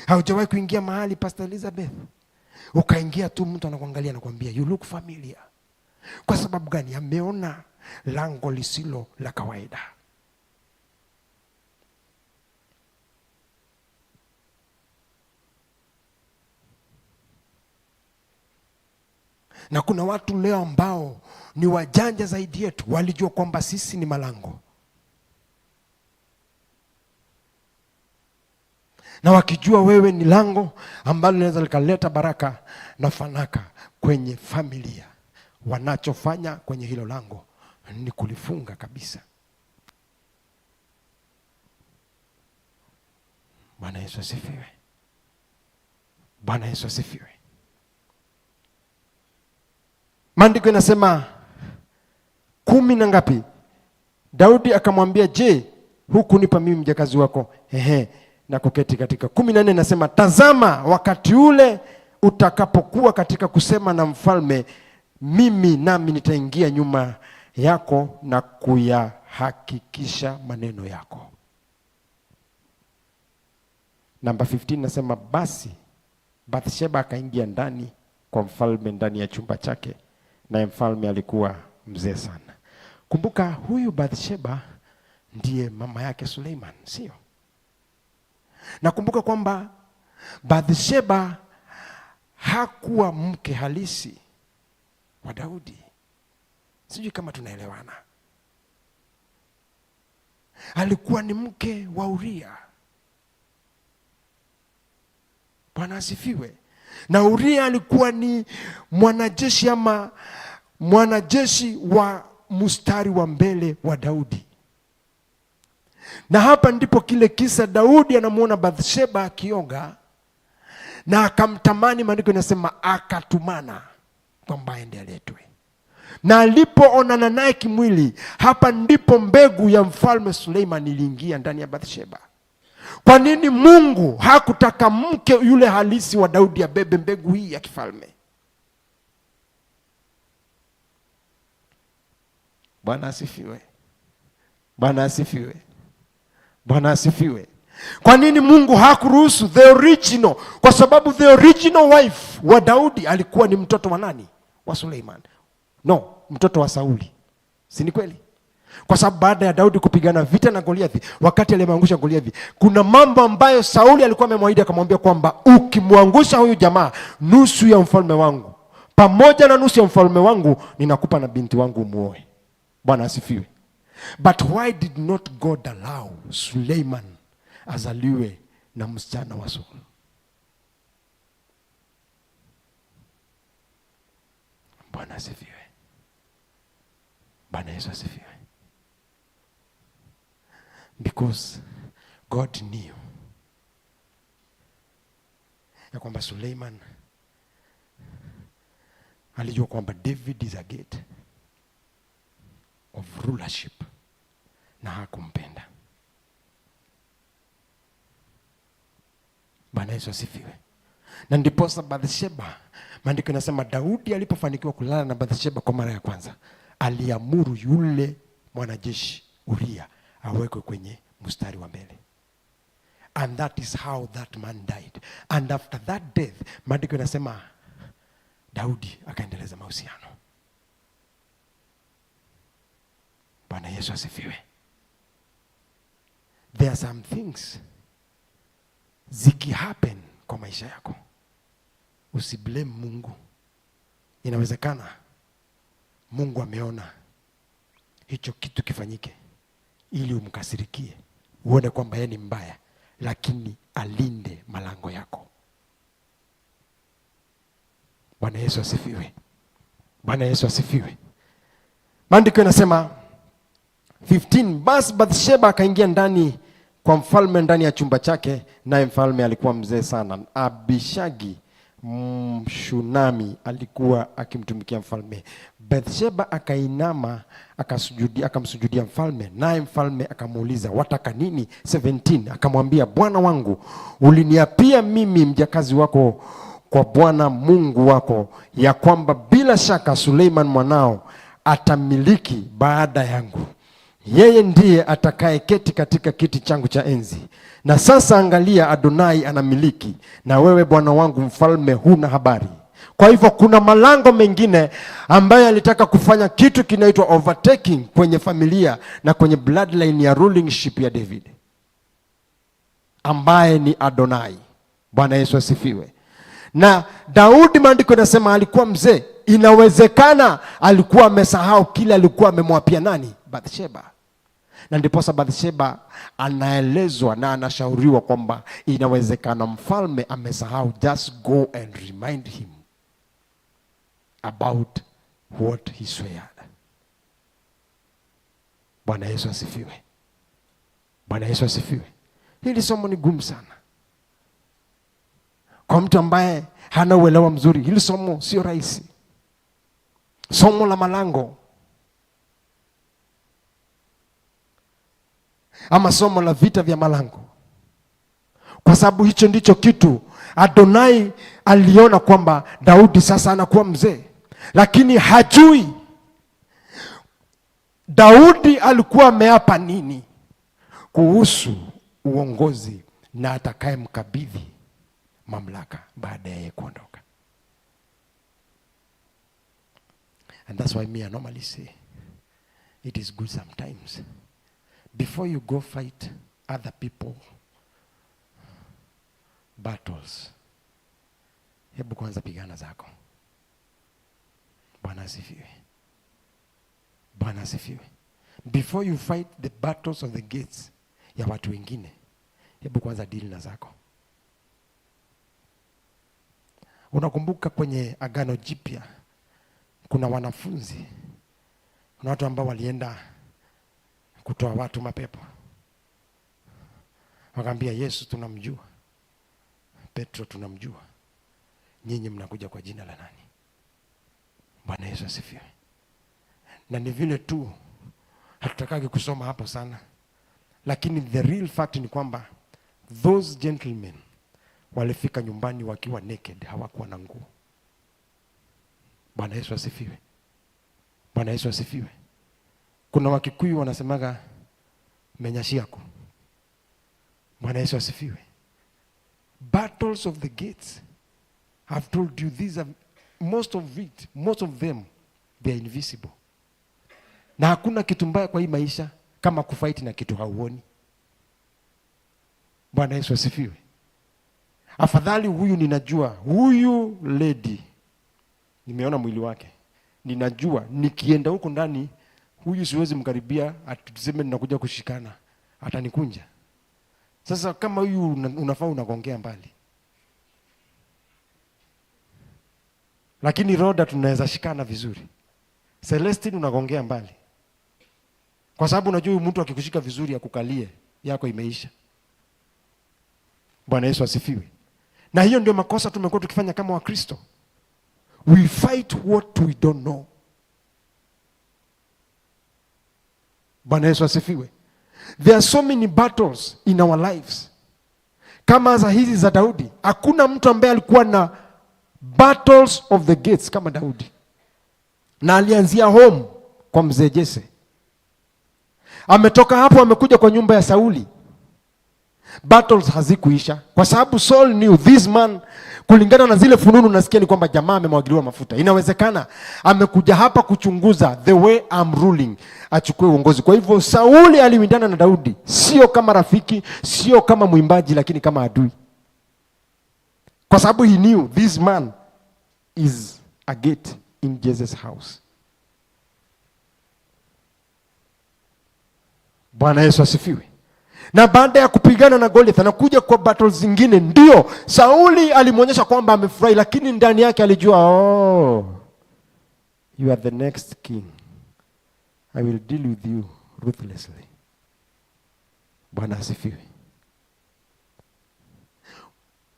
Haujawahi kuingia mahali, Pastor Elizabeth, ukaingia tu, mtu anakuangalia, anakuambia, "You look familiar." Kwa sababu gani? Ameona lango lisilo la kawaida. Na kuna watu leo ambao ni wajanja zaidi yetu, walijua kwamba sisi ni malango, na wakijua wewe ni lango ambalo linaweza likaleta baraka na fanaka kwenye familia, wanachofanya kwenye hilo lango ni kulifunga kabisa. Bwana Yesu asifiwe. Bwana Yesu asifiwe. Maandiko inasema 10 na ngapi? Daudi akamwambia, "Je, hukunipa mimi mjakazi wako ehe na kuketi katika?" 14 inasema, "Tazama, wakati ule utakapokuwa katika kusema na mfalme, mimi nami nitaingia nyuma yako na kuyahakikisha maneno yako." Namba 15 nasema, basi Bathsheba akaingia ndani kwa mfalme ndani ya chumba chake, naye mfalme alikuwa mzee sana. Kumbuka huyu Bathsheba ndiye mama yake Suleiman, sio? Nakumbuka kwamba Bathsheba hakuwa mke halisi wa Daudi. Sijui kama tunaelewana. Alikuwa ni mke wa Uria. Bwana asifiwe. Na Uria alikuwa ni mwanajeshi ama mwanajeshi wa mstari wa mbele wa Daudi. Na hapa ndipo kile kisa Daudi anamuona Bathsheba akioga na akamtamani. Maandiko inasema akatumana kwamba aende aletwe. Na alipoonana naye kimwili, hapa ndipo mbegu ya mfalme Suleiman iliingia ndani ya Bathsheba. Kwa nini Mungu hakutaka mke yule halisi wa Daudi abebe mbegu hii ya kifalme? Bwana asifiwe. Bwana asifiwe. Bwana asifiwe. Kwa nini Mungu hakuruhusu the original? Kwa sababu the original wife wa Daudi alikuwa ni mtoto wa nani? Wa Suleiman. No, mtoto wa Sauli. Si ni kweli? Kwa sababu baada ya Daudi kupigana vita na Goliathi, wakati alimwangusha Goliathi, kuna mambo ambayo Sauli alikuwa amemwahidi, akamwambia kwamba ukimwangusha huyu jamaa, nusu ya mfalme wangu pamoja na nusu ya mfalme wangu ninakupa na binti wangu umuoe. Bwana asifiwe. But why did not God allow Suleiman azaliwe na msichana wa Saul? Bwana asifiwe. Bwana Yesu asifiwe. Because God knew ya kwamba Suleiman alijua kwamba David is a gate of rulership na hakumpenda. Bwana Yesu asifiwe. Na ndiposa Bathsheba, maandiko inasema Daudi alipofanikiwa kulala na Bathsheba kwa mara ya kwanza, aliamuru yule mwanajeshi Uria awekwe kwenye mstari wa mbele. And that is how that man died. And after that death, maandiko inasema Daudi akaendeleza mahusiano. Bwana Yesu asifiwe. There are some things ziki happen kwa maisha yako, usiblame Mungu. Inawezekana Mungu ameona hicho kitu kifanyike ili umkasirikie, uone kwamba yeye ni mbaya, lakini alinde malango yako. Bwana Yesu asifiwe. Bwana Yesu asifiwe. Maandiko yanasema 15, basi Bathsheba akaingia ndani kwa mfalme ndani ya chumba chake, naye mfalme alikuwa mzee sana. Abishagi Mshunami alikuwa akimtumikia mfalme. Bathsheba akainama akamsujudia mfalme, naye mfalme akamuuliza, wataka nini? 17, akamwambia, Bwana wangu, uliniapia mimi mjakazi wako kwa Bwana Mungu wako ya kwamba bila shaka Suleiman mwanao atamiliki baada yangu. Yeye ndiye atakayeketi katika kiti changu cha enzi. Na sasa angalia, Adonai anamiliki, na wewe bwana wangu mfalme huna habari. Kwa hivyo kuna malango mengine ambayo alitaka kufanya kitu kinaitwa overtaking kwenye familia na kwenye bloodline ya rulingship ya David, ambaye ni Adonai. Bwana Yesu asifiwe. Na Daudi, maandiko yanasema alikuwa mzee. Inawezekana alikuwa amesahau kile alikuwa amemwapia nani? Bathsheba. Na ndiposa Bathsheba anaelezwa na anashauriwa kwamba inawezekana mfalme amesahau, just go and remind him about what he swore. Bwana Yesu asifiwe. Bwana Yesu asifiwe. Hili somo ni gumu sana kwa mtu ambaye hana uelewa mzuri. Hili somo sio rahisi, somo la malango ama somo la vita vya malango, kwa sababu hicho ndicho kitu Adonai aliona kwamba Daudi sasa anakuwa mzee, lakini hajui Daudi alikuwa ameapa nini kuhusu uongozi na atakayemkabidhi mamlaka baada ya yeye kuondoka. And that's why me, I normally say it is good sometimes before you go fight other people battles, hebu kwanza pigana zako. Bwana asifiwe. Bwana asifiwe. Before you fight the battles of the gates ya watu wengine, hebu kwanza deal na zako. Unakumbuka kwenye Agano Jipya kuna wanafunzi, kuna watu ambao walienda kutoa watu mapepo, wakaambia Yesu tunamjua, Petro tunamjua, nyinyi mnakuja kwa jina la nani? Bwana Yesu asifiwe. Na ni vile tu hatutakagi kusoma hapo sana, lakini the real fact ni kwamba those gentlemen walifika nyumbani wakiwa naked, hawakuwa na nguo. Bwana Yesu asifiwe. Bwana Yesu asifiwe. Kuna Wakikuyu wanasemaga menyashiako. Bwana Yesu asifiwe. Battles of the gates. I've told you these are most of it, most of them, they are invisible. Na hakuna kitu mbaya kwa hii maisha kama kufight na kitu hauoni. Bwana Yesu asifiwe. Afadhali huyu ninajua, huyu lady nimeona mwili wake, ninajua nikienda huko ndani huyu siwezi mkaribia, tuseme ninakuja kushikana, atanikunja. Sasa kama huyu unafaa unagongea mbali, lakini Roda tunaweza shikana vizuri. Celestine unagongea mbali, kwa sababu unajua huyu mtu akikushika vizuri akukalie, yako imeisha. Bwana Yesu asifiwe. Na hiyo ndio makosa tumekuwa tukifanya kama Wakristo. We fight what we don't know. Bwana Yesu asifiwe. There are so many battles in our lives. Kama za hizi za Daudi, hakuna mtu ambaye alikuwa na battles of the gates kama Daudi. Na alianzia home kwa mzee Jesse. Ametoka hapo amekuja kwa nyumba ya Sauli. Battles hazikuisha kwa sababu Saul knew this man, kulingana na zile fununu nasikia ni kwamba jamaa amemwagiliwa mafuta. Inawezekana amekuja hapa kuchunguza the way I'm ruling, achukue uongozi. Kwa hivyo Sauli aliwindana na Daudi sio kama rafiki, sio kama mwimbaji, lakini kama adui, kwa sababu he knew this man is a gate in Jesus house. Bwana Yesu asifiwe. Na baada ya kupigana na Goliath anakuja kwa battles zingine. Ndio Sauli alimwonyesha kwamba amefurahi, lakini ndani yake alijua, oh, you are the next king, I will deal with you ruthlessly. Bwana asifiwe.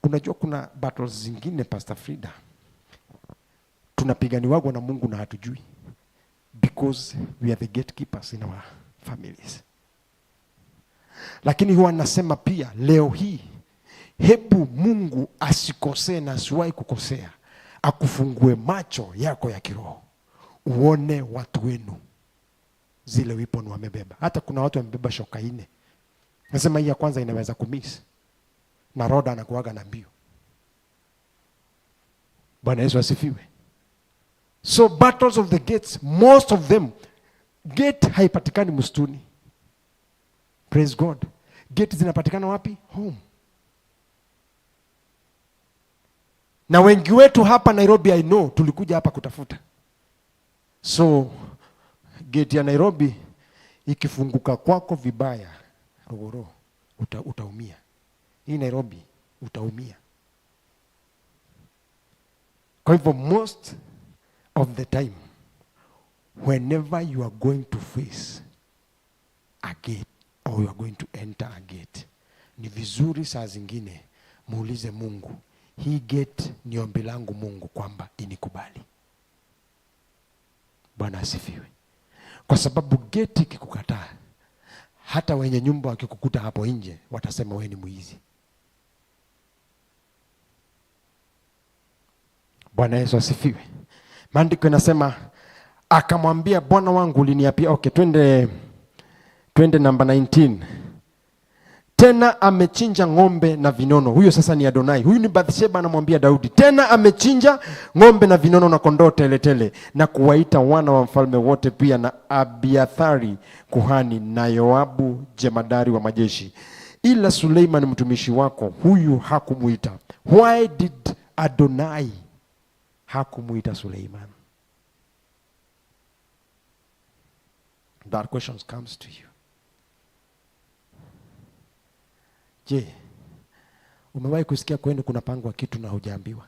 Unajua kuna battles zingine, Pastor Frida, tunapiganiwagwa na Mungu na hatujui, because we are the gatekeepers in our families. Lakini huwa nasema pia leo hii, hebu Mungu asikosee na asiwahi kukosea, akufungue macho yako ya kiroho, Uone watu wenu zile weapon wamebeba. Hata kuna watu wamebeba shoka 4. Nasema hii ya kwanza inaweza kumiss. Na Roda anakuaga na mbio. Bwana Yesu asifiwe. So battles of the gates, most of them, gate haipatikani msituni. Praise God. Gate zinapatikana wapi? Home. Na wengi wetu hapa Nairobi, I know, tulikuja hapa kutafuta. So gate ya Nairobi ikifunguka kwako vibaya, rogoro, utaumia. Hii Nairobi utaumia. Kwa hivyo most of the time, whenever you are going to face a gate or you are going to enter a gate, ni vizuri saa zingine muulize Mungu, hii gate ni ombi langu Mungu kwamba inikubali. Bwana asifiwe. Kwa sababu gate ikikukataa, hata wenye nyumba wakikukuta hapo nje watasema wewe ni mwizi. Bwana Yesu asifiwe. Maandiko inasema akamwambia, Bwana wangu uliniapia. Okay, twende namba 19. Tena amechinja ng'ombe na vinono. Huyo sasa ni Adonai. Huyu ni Bathsheba anamwambia Daudi. Tena amechinja ng'ombe na vinono na kondoo tele tele, na kuwaita wana wa mfalme wote pia na Abiathari kuhani na Yoabu jemadari wa majeshi. Ila Suleiman mtumishi wako huyu hakumuita. Why did Adonai hakumuita Suleiman? That question comes to you. Je, umewahi kusikia kwenu kunapangwa kitu na hujaambiwa?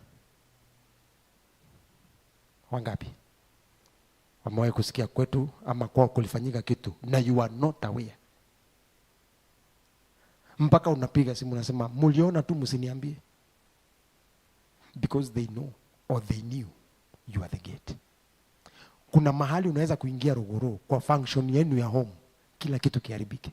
Wangapi wamewahi kusikia kwetu ama kwao kulifanyika kitu na you are not aware? Mpaka unapiga simu unasema mliona tu msiniambie. Because they know or they knew you are the gate. Kuna mahali unaweza kuingia rogoro kwa function yenu ya home, kila kitu kiharibike.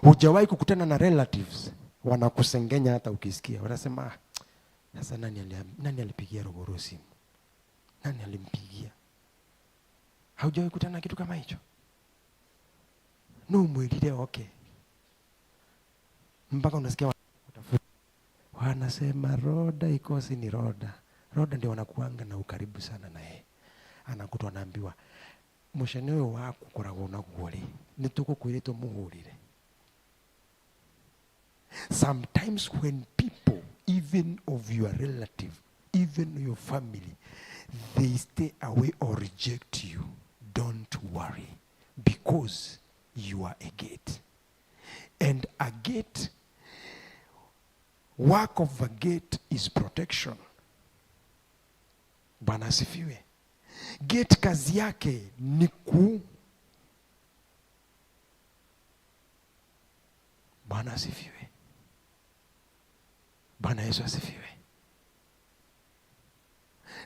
Hujawahi kukutana na relatives wanakusengenya hata ukisikia. Wanasema, sasa nani alipigia rogoro simu? Nani alimpigia? Haujawahi kukutana na kitu kama hicho? No, mwilile okay. Mpaka unasikia wanakutafuta. Wanasema Roda ikosi ni Roda. Roda ndio wanakuanga na ukaribu sana na yeye. Anakutwa anaambiwa, mushene uyu waku koragwo naguo ri, ni tugukwirite muhurire. Sometimes when people, even of your relative, even your family, they stay away or reject you, don't worry, because you are a gate. And a gate, work of a gate is protection. Bwana asifiwe. Gate kazi yake ni ku. Bwana asifiwe. Bwana Yesu asifiwe.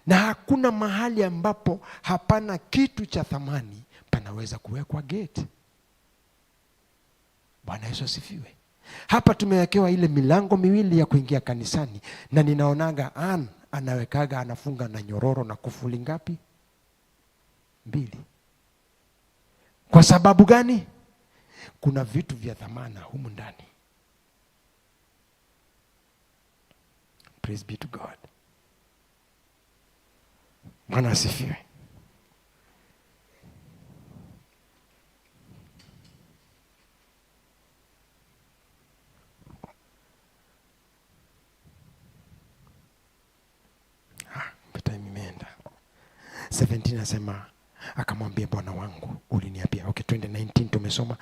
Na hakuna mahali ambapo hapana kitu cha thamani panaweza kuwekwa gate. Bwana Yesu asifiwe. Hapa tumewekewa ile milango miwili ya kuingia kanisani, na ninaonaga Ann anawekaga, anafunga na nyororo na kufuli ngapi? 2. Kwa sababu gani? Kuna vitu vya thamana humu ndani. Praise be to God. Bwana asifiwe. Time imeenda. 17 nasema akamwambia Bwana wangu uliniapia. Okay, 2019 tumesoma.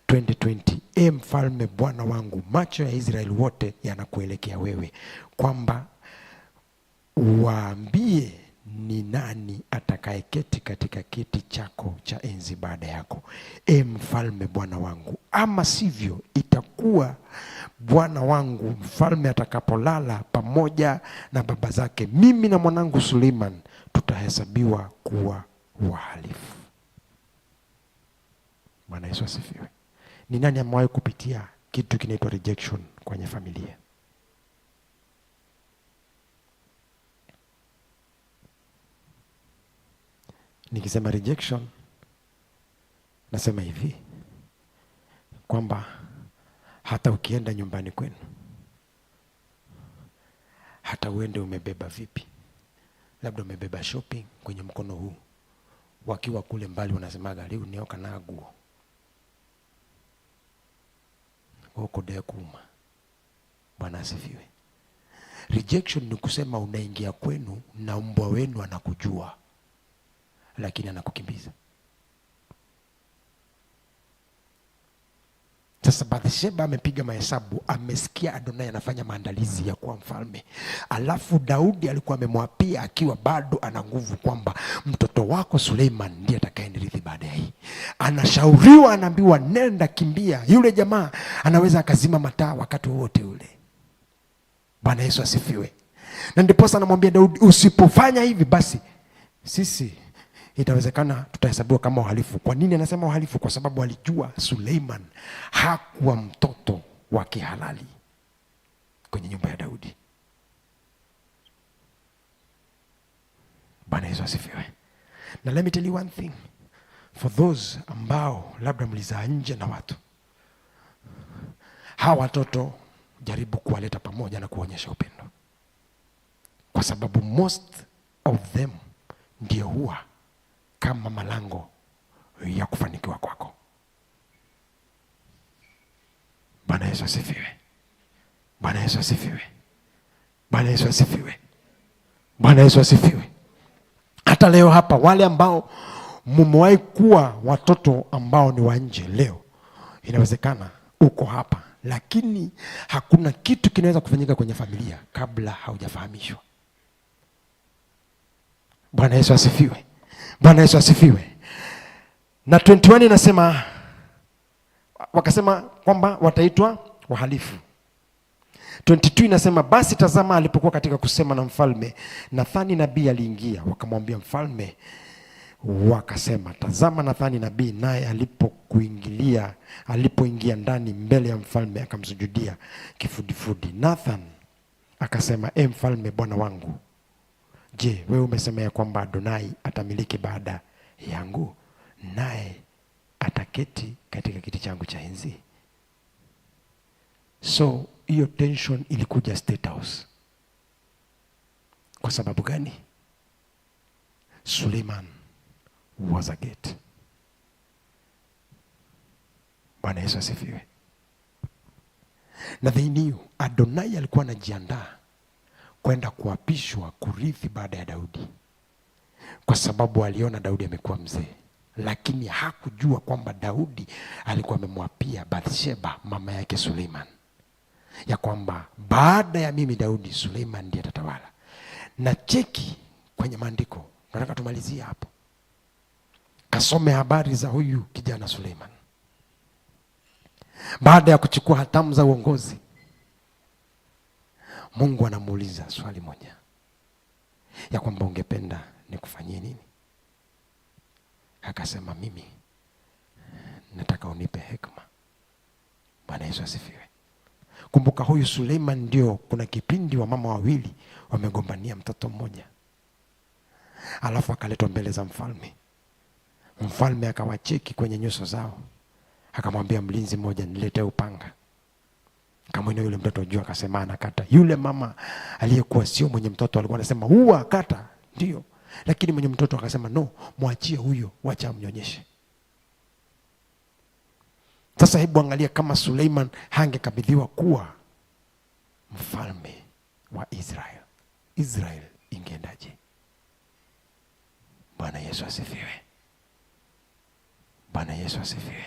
2020, mfalme Bwana wangu, macho ya Israeli wote yanakuelekea wewe, kwamba waambie ni nani atakayeketi katika kiti chako cha enzi baada yako. Mfalme Bwana wangu, ama sivyo itakuwa Bwana wangu mfalme atakapolala pamoja na baba zake, mimi na mwanangu Suleiman tutahesabiwa kuwa wahalifu. Bwana Yesu asifiwe. Ni nani amewahi kupitia kitu kinaitwa rejection kwenye familia? Nikisema rejection, nasema hivi kwamba hata ukienda nyumbani kwenu, hata uende umebeba vipi, labda umebeba shopping kwenye mkono huu, wakiwa kule mbali wanasemaga riu nioka na guo huko kuma. Bwana asifiwe. Rejection ni kusema unaingia kwenu na mbwa wenu anakujua, lakini anakukimbiza. Sasa Bathsheba amepiga mahesabu, amesikia Adonai anafanya maandalizi ya kuwa mfalme. Alafu Daudi alikuwa amemwapia akiwa bado ana nguvu kwamba mtoto wako Suleiman ndiye atakayenirithi baada ya hii. Anashauriwa, anaambiwa nenda, kimbia. Yule jamaa anaweza akazima mataa wakati wowote ule. Bwana Yesu asifiwe. Na ndiposa anamwambia Daudi, usipofanya hivi basi sisi itawezekana tutahesabiwa kama wahalifu. Kwa nini anasema wahalifu? Kwa sababu alijua Suleiman hakuwa mtoto wa kihalali kwenye nyumba ya Daudi. Bwana Yesu asifiwe. Na let me tell you one thing, for those ambao labda mlizaa nje na watu hawa, watoto jaribu kuwaleta pamoja na kuonyesha upendo, kwa sababu most of them ndio huwa kama malango ya kufanikiwa kwako. Bwana Yesu asifiwe. Bwana Yesu asifiwe. Bwana Yesu asifiwe. Bwana Yesu asifiwe. Hata leo hapa wale ambao mumewahi kuwa watoto ambao ni wa nje, leo inawezekana uko hapa, lakini hakuna kitu kinaweza kufanyika kwenye familia kabla haujafahamishwa. Bwana Yesu asifiwe. Bwana Yesu asifiwe. Na 21 inasema, wakasema kwamba wataitwa wahalifu. 22 inasema, basi tazama, alipokuwa katika kusema na mfalme, Nathani nabii aliingia, wakamwambia mfalme, wakasema, tazama, Nathani nabii naye alipoingia ndani mbele ya mfalme akamsujudia kifudifudi. Nathan akasema, e mfalme, bwana wangu, je, wewe umesema ya kwamba Adonai atamiliki baada yangu, naye ataketi katika kiti changu cha enzi? So hiyo tension ilikuja State House. Kwa sababu gani? Suleiman was a gate. Bwana Yesu asifiwe. Na they knew Adonai alikuwa anajiandaa kwenda kuapishwa kurithi baada ya Daudi, kwa sababu aliona Daudi amekuwa mzee, lakini hakujua kwamba Daudi alikuwa amemwapia Bathsheba mama yake Suleiman ya kwamba baada ya mimi Daudi, Suleiman ndiye atatawala. Na cheki kwenye maandiko, nataka tumalizie hapo, kasome habari za huyu kijana Suleiman baada ya kuchukua hatamu za uongozi. Mungu anamuuliza swali moja ya kwamba ungependa nikufanyie nini? Akasema, mimi nataka unipe hekima. Bwana Yesu asifiwe. Kumbuka huyu Suleiman ndio kuna kipindi wa mama wawili wamegombania mtoto mmoja, alafu akaletwa mbele za mfalme. Mfalme akawacheki kwenye nyuso zao, akamwambia mlinzi mmoja, niletee upanga. Kamwinua yule mtoto juu, akasema anakata. Yule mama aliyekuwa sio mwenye mtoto alikuwa anasema huwa kata, ndio, lakini mwenye mtoto akasema no, mwachie huyo, wacha amnyonyeshe. Sasa hebu angalia kama Suleiman hangekabidhiwa kuwa mfalme wa Israel, Israel ingeendaje? Bwana Yesu asifiwe. Bwana Yesu asifiwe.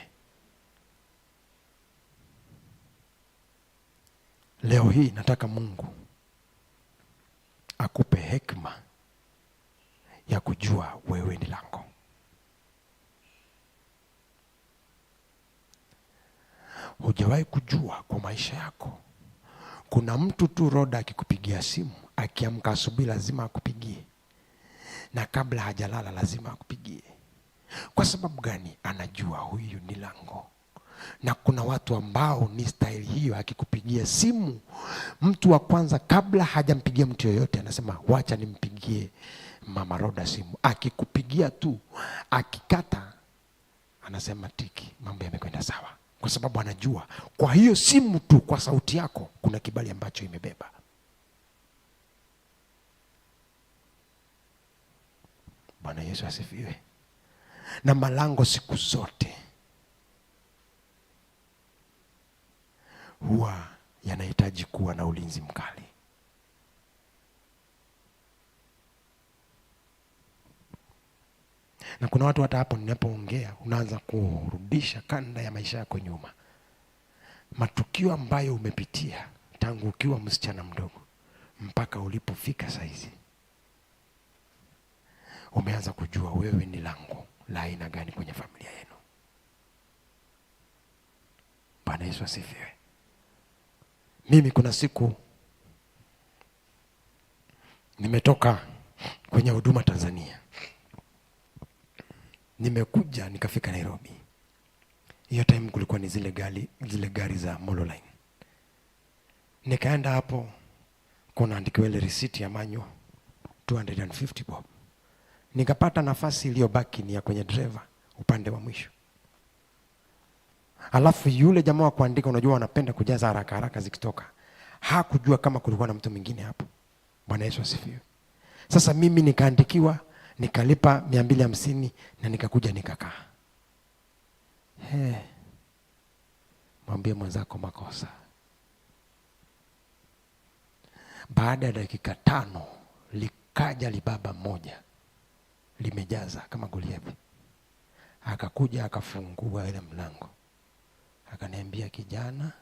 Leo hii nataka Mungu akupe hekima ya kujua wewe ni lango. Hujawahi kujua kwa maisha yako, kuna mtu tu Roda akikupigia simu, akiamka asubuhi lazima akupigie, na kabla hajalala lazima akupigie. Kwa sababu gani? Anajua huyu ni lango. Na kuna watu ambao ni staili hiyo, akikupigia simu, mtu wa kwanza kabla hajampigia mtu yoyote anasema wacha nimpigie Mama Roda simu. Akikupigia tu, akikata, anasema tiki, mambo yamekwenda sawa. Kwa sababu anajua kwa hiyo simu tu, kwa sauti yako, kuna kibali ambacho imebeba. Bwana Yesu asifiwe. Na malango siku zote huwa yanahitaji kuwa na ulinzi mkali. Na kuna watu hata hapo ninapoongea unaanza kurudisha kanda ya maisha yako nyuma. Matukio ambayo umepitia tangu ukiwa msichana mdogo mpaka ulipofika saizi, umeanza kujua wewe ni lango la aina gani kwenye familia yenu. Bwana Yesu asifiwe. Mimi kuna siku nimetoka kwenye huduma Tanzania. Nimekuja nikafika Nairobi. Hiyo time kulikuwa ni zile gari za Molo Line. Nikaenda hapo, kuna andikiwa ile receipt ya manyo 250 bob. Nikapata nafasi iliyobaki ni ya kwenye driver upande wa mwisho. Alafu yule jamaa wa kuandika, unajua wanapenda kujaza haraka haraka zikitoka. Hakujua kama kulikuwa na mtu mwingine hapo. Bwana Yesu asifiwe. Sasa mimi nikaandikiwa, nikalipa 250 na nikakuja nikakaa. Mwambie mwenzako makosa. Baada ya dakika 5 likaja libaba moja limejaza kama Goliathi. Akakuja akafungua ile mlango. Akaniambia, kijana,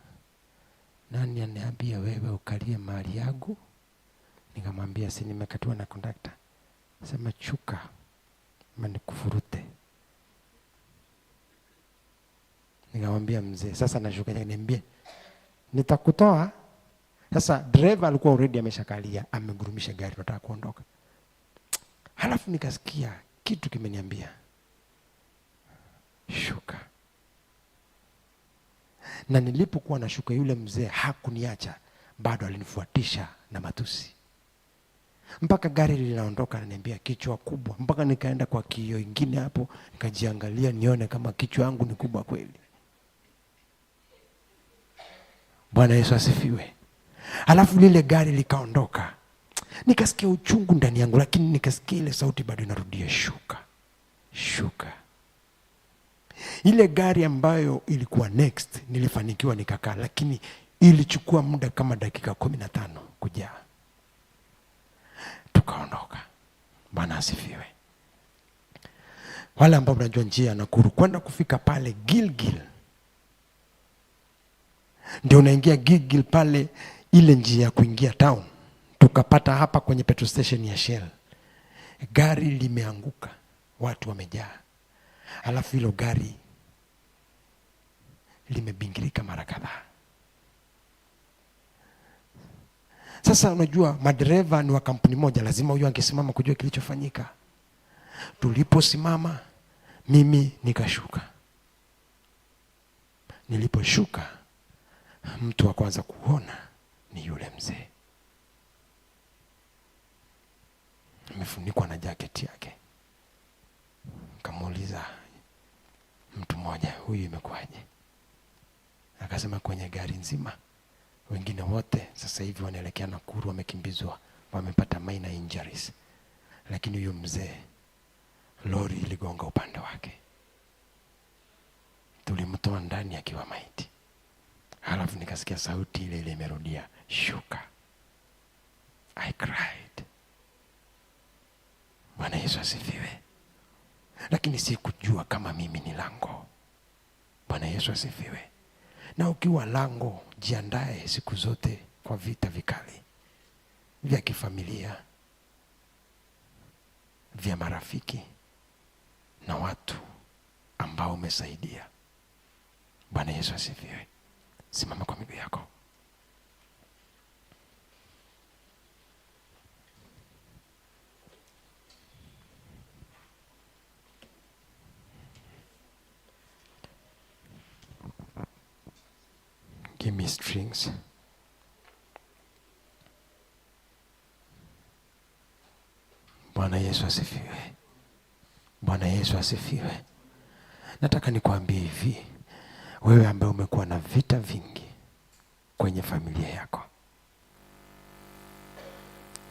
nani aniambia wewe ukalie mali yangu? Nikamwambia, si nimekatiwa na kondakta. Sema chuka, ama nikufurute. Nikamwambia mzee, sasa nashuka, niambie nitakutoa. Sasa driver alikuwa already ameshakalia, amegurumisha gari, nataka kuondoka. Halafu nikasikia kitu kimeniambia shuka. Na nilipokuwa nashuka, yule mzee hakuniacha, bado alinifuatisha na matusi. Mpaka gari linaondoka, ananiambia kichwa kubwa. Mpaka nikaenda kwa kioo ingine hapo, nikajiangalia nione kama kichwa yangu ni kubwa kweli. Bwana Yesu asifiwe. Halafu lile gari likaondoka. Nikasikia uchungu ndani yangu, lakini nikasikia ile sauti bado inarudia, shuka, shuka. Ile gari ambayo ilikuwa next nilifanikiwa nikakaa, lakini ilichukua muda kama dakika 15 kujaa. Tukaondoka. Bwana asifiwe. Wale ambao mnajua njia ya Nakuru kwenda kufika pale Gilgil, ndio unaingia Gilgil pale, ile njia ya kuingia town. Tukapata hapa kwenye petrol station ya Shell, gari limeanguka, watu wamejaa. Alafu hilo gari limebingirika mara kadhaa. Sasa unajua madereva ni wa kampuni moja, lazima huyu angesimama kujua kilichofanyika. Tuliposimama mimi nikashuka. Niliposhuka mtu wa kwanza kuona ni yule mzee. Amefunikwa na jacket yake. Nikamuuliza mtu mmoja, huyu imekuwaje? Akasema kwenye gari nzima wengine wote sasa hivi wanaelekea Nakuru, wamekimbizwa, wamepata minor injuries. Lakini huyu mzee lori iligonga upande wake. Tulimtoa ndani akiwa maiti. Halafu nikasikia sauti ile ile imerudia, shuka. I cried. Bwana Yesu asifiwe. Lakini sikujua kama mimi ni lango. Bwana Yesu asifiwe. Na ukiwa lango, jiandae siku zote kwa vita vikali vya kifamilia, vya marafiki na watu ambao umesaidia. Bwana Yesu asifiwe. Simama kwa miguu yako. Give me strings. Bwana Yesu asifiwe. Bwana Yesu asifiwe. Nataka nikwambie hivi, wewe ambaye umekuwa na vita vingi kwenye familia yako,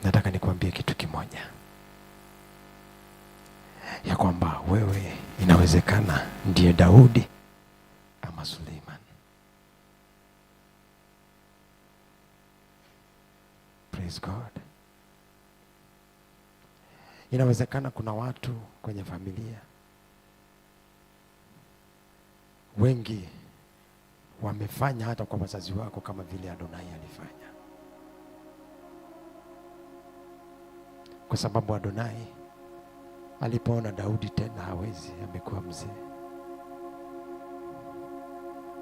nataka nikwambie kitu kimoja, ya kwamba wewe inawezekana ndiye Daudi ama Suleiman. Praise God. Inawezekana kuna watu kwenye familia wengi wamefanya hata kwa wazazi wako kama vile Adonai alifanya, kwa sababu Adonai alipoona Daudi tena hawezi, amekuwa mzee,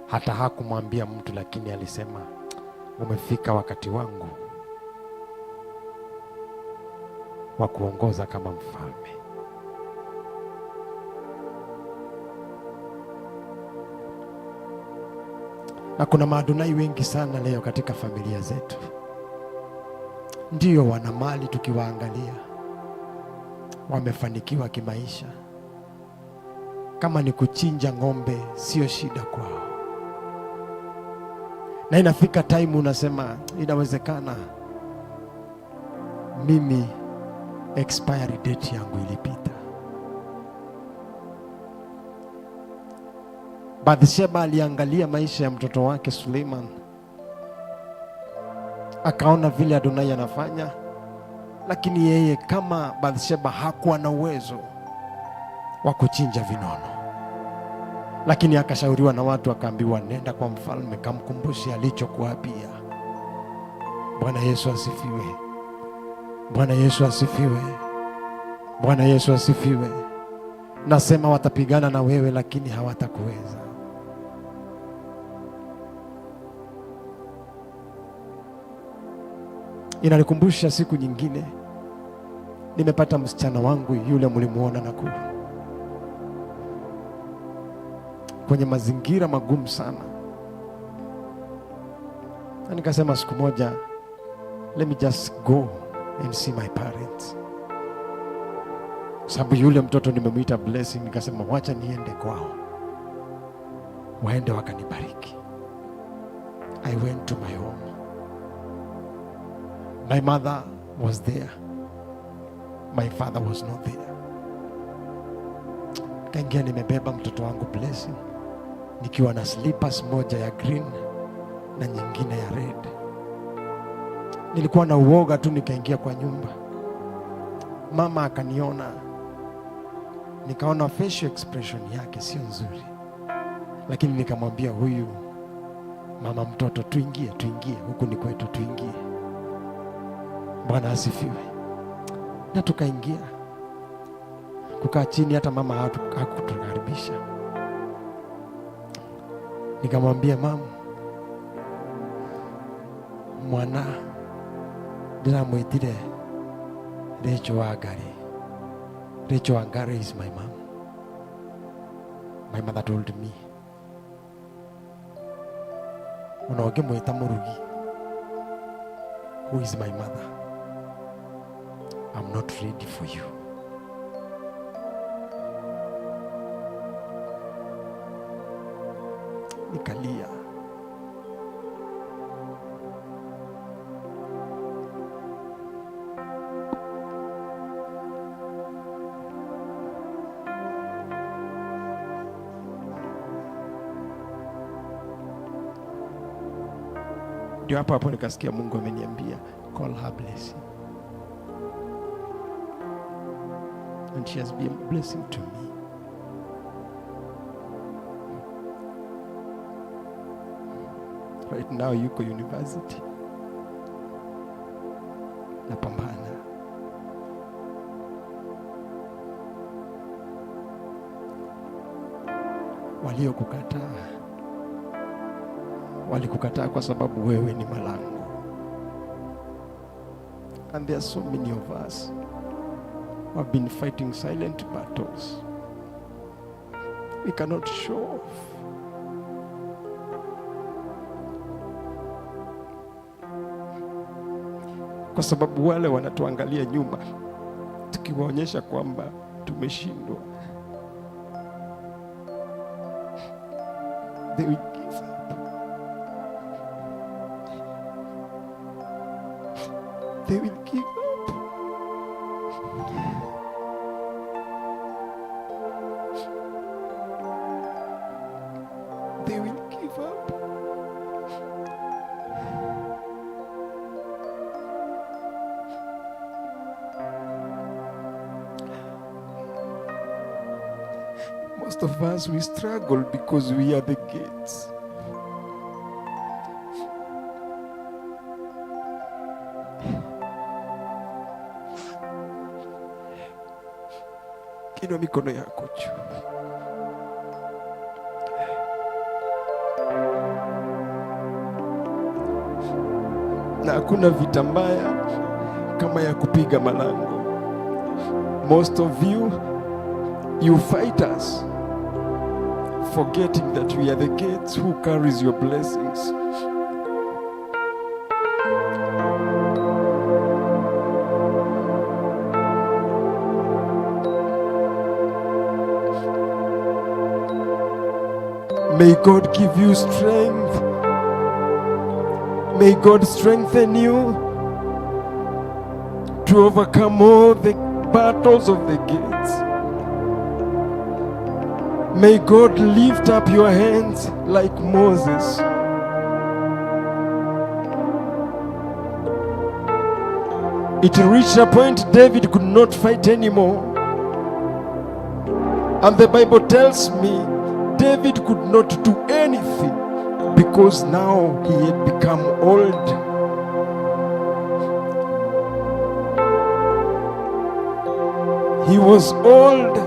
hata hakumwambia mtu, lakini alisema umefika wakati wangu wa kuongoza kama mfalme. Na kuna maadonai wengi sana leo katika familia zetu, ndio wana mali, tukiwaangalia wamefanikiwa kimaisha. Kama ni kuchinja ng'ombe sio shida kwao, na inafika time unasema inawezekana mimi expiry date yangu ilipita. Bathsheba aliangalia maisha ya mtoto wake Suleiman, akaona vile Adonai anafanya, lakini yeye kama Bathsheba hakuwa na uwezo wa kuchinja vinono, lakini akashauriwa na watu, akaambiwa nenda kwa mfalme kamkumbushe alichokuapia. Bwana Yesu asifiwe. Bwana Yesu asifiwe. Bwana Yesu asifiwe. Nasema watapigana na wewe lakini hawatakuweza. Inanikumbusha siku nyingine nimepata msichana wangu yule mlimuona Nakuru, kwenye mazingira magumu sana, na nikasema siku moja, let me just go and see my parents, sababu yule mtoto nimemuita Blessing. Nikasema wacha niende kwao, waende wakanibariki. I went to my home. My mother was there. My father was not there. Kaingia nimebeba mtoto wangu Blessing, nikiwa na slippers moja ya green na nyingine ya red. Nilikuwa na uoga tu, nikaingia kwa nyumba. Mama akaniona, nikaona facial expression yake sio nzuri, lakini nikamwambia huyu mama mtoto, tuingie, tuingie, huku ni kwetu, tuingie. Bwana asifiwe. Na tukaingia kukaa chini, hata mama hakutukaribisha. Nikamwambia mama, mwana ndiramwitire Rachel Wangari. Rachel Wangari is my mom. My mother told me, ona ũngĩmwĩta Murugi, who is my mother, I'm not ready for you. Nikalia. Ndio hapo hapo nikasikia Mungu ameniambia, call her Blessing. And she has been a blessing to me. Right now yuko university. Napambana. Waliokukataa walikukataa kwa sababu wewe ni malango. And there are so many of us who have been fighting silent battles. We cannot show off. Kwa sababu wale wanatuangalia nyuma, Tukiwaonyesha kwamba tumeshindwa, they will give up. They will give up. They will give up. Most of us, we struggle because we are the gates. Inua mikono yako juu. Na hakuna vita mbaya kama ya kupiga malango. Most of you, you fight us, forgetting that we are the gates who carries your blessings. May God give you strength. May God strengthen you to overcome all the battles of the gates. May God lift up your hands like Moses. It reached a point David could not fight anymore. And the Bible tells me David could not do anything because now he had become old. He was old.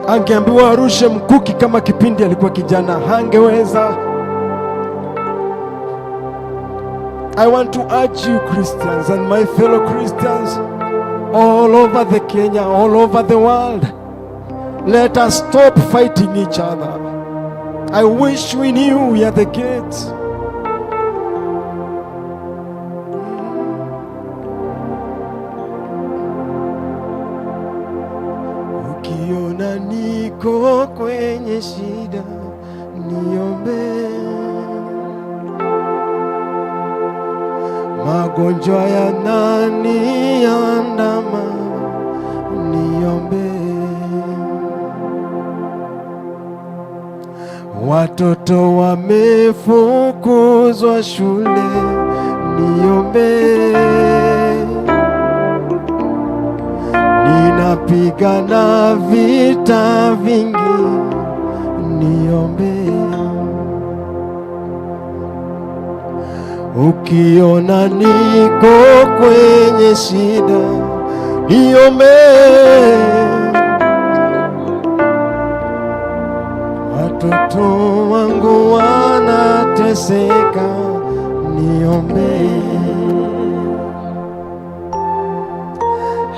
Angeambiwa arushe mkuki kama kipindi alikuwa kijana, hangeweza. I want to urge you Christians and my fellow Christians all over the Kenya, all over the world, let us stop fighting each other. I wish we knew we are the gates. Ukiona niko kwenye shida, niombe. Magonjwa yananiandama, niombe. Watoto wamefukuzwa shule, niombe. Ninapigana vita vingi, niombe. Ukiona niko kwenye shida, niombe. Watoto wangu wanateseka, niombe.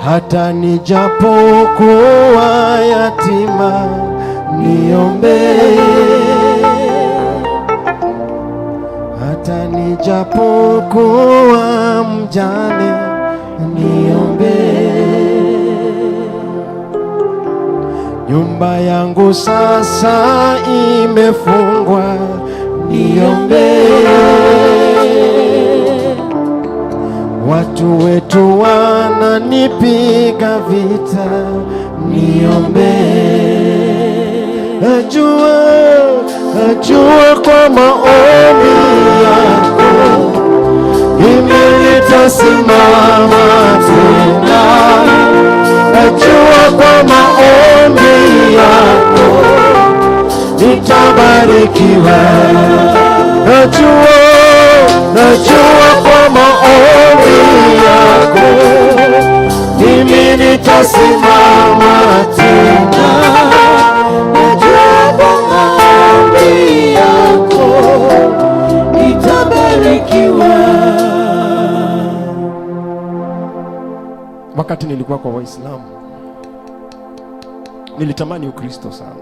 Hata nijapokuwa yatima, niombe. Hata nijapokuwa mjane, niombe. Nyumba yangu sasa imefungwa, niombe. Watu wetu wananipiga vita, niombe. Najua, najua kwa maombi yako mimi nitasimama tena. Najua kwa maombi yako nitabarikiwa. Najua, najua kwa maombi yako mimi nitasimama tena. Najua kwa maombi yako nitabarikiwa. Wakati nilikuwa kwa Waislamu nilitamani Ukristo sana,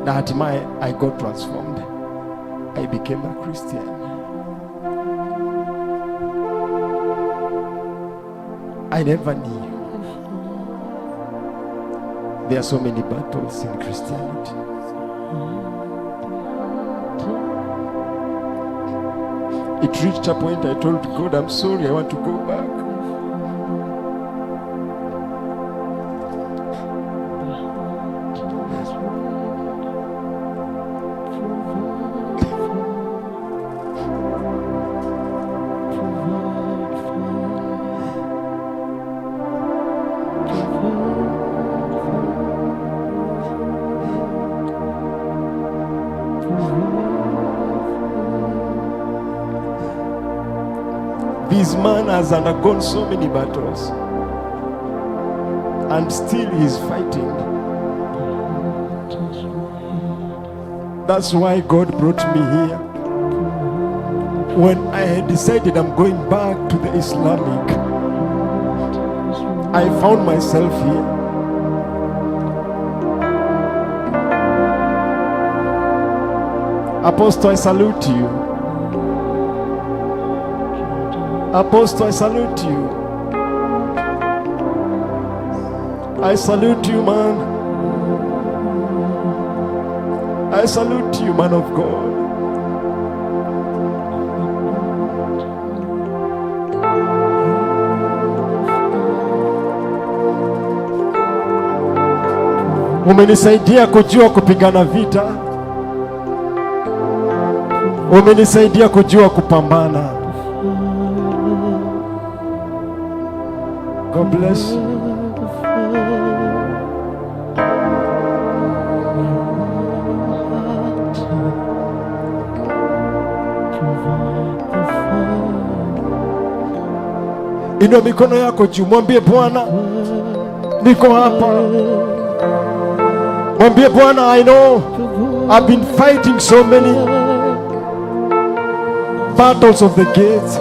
na hatimaye I got transformed. I became a Christian. I never knew. There are so many battles in Christianity. It reached a point I told God, I'm sorry, I want to go back. This man has undergone so many battles, and still he's fighting. That's why God brought me here. When I had decided I'm going back to the Islamic, I found myself here. Apostle, I salute you. Apostle, I salute you. I salute you, man. I salute you, man of God. Umenisaidia kujua kupigana vita. Umenisaidia kujua kupambana. God bless you. Inua mikono yako juu, mwambie Bwana, niko hapa. Mwambie Bwana, I know I've been fighting so many battles of the gates,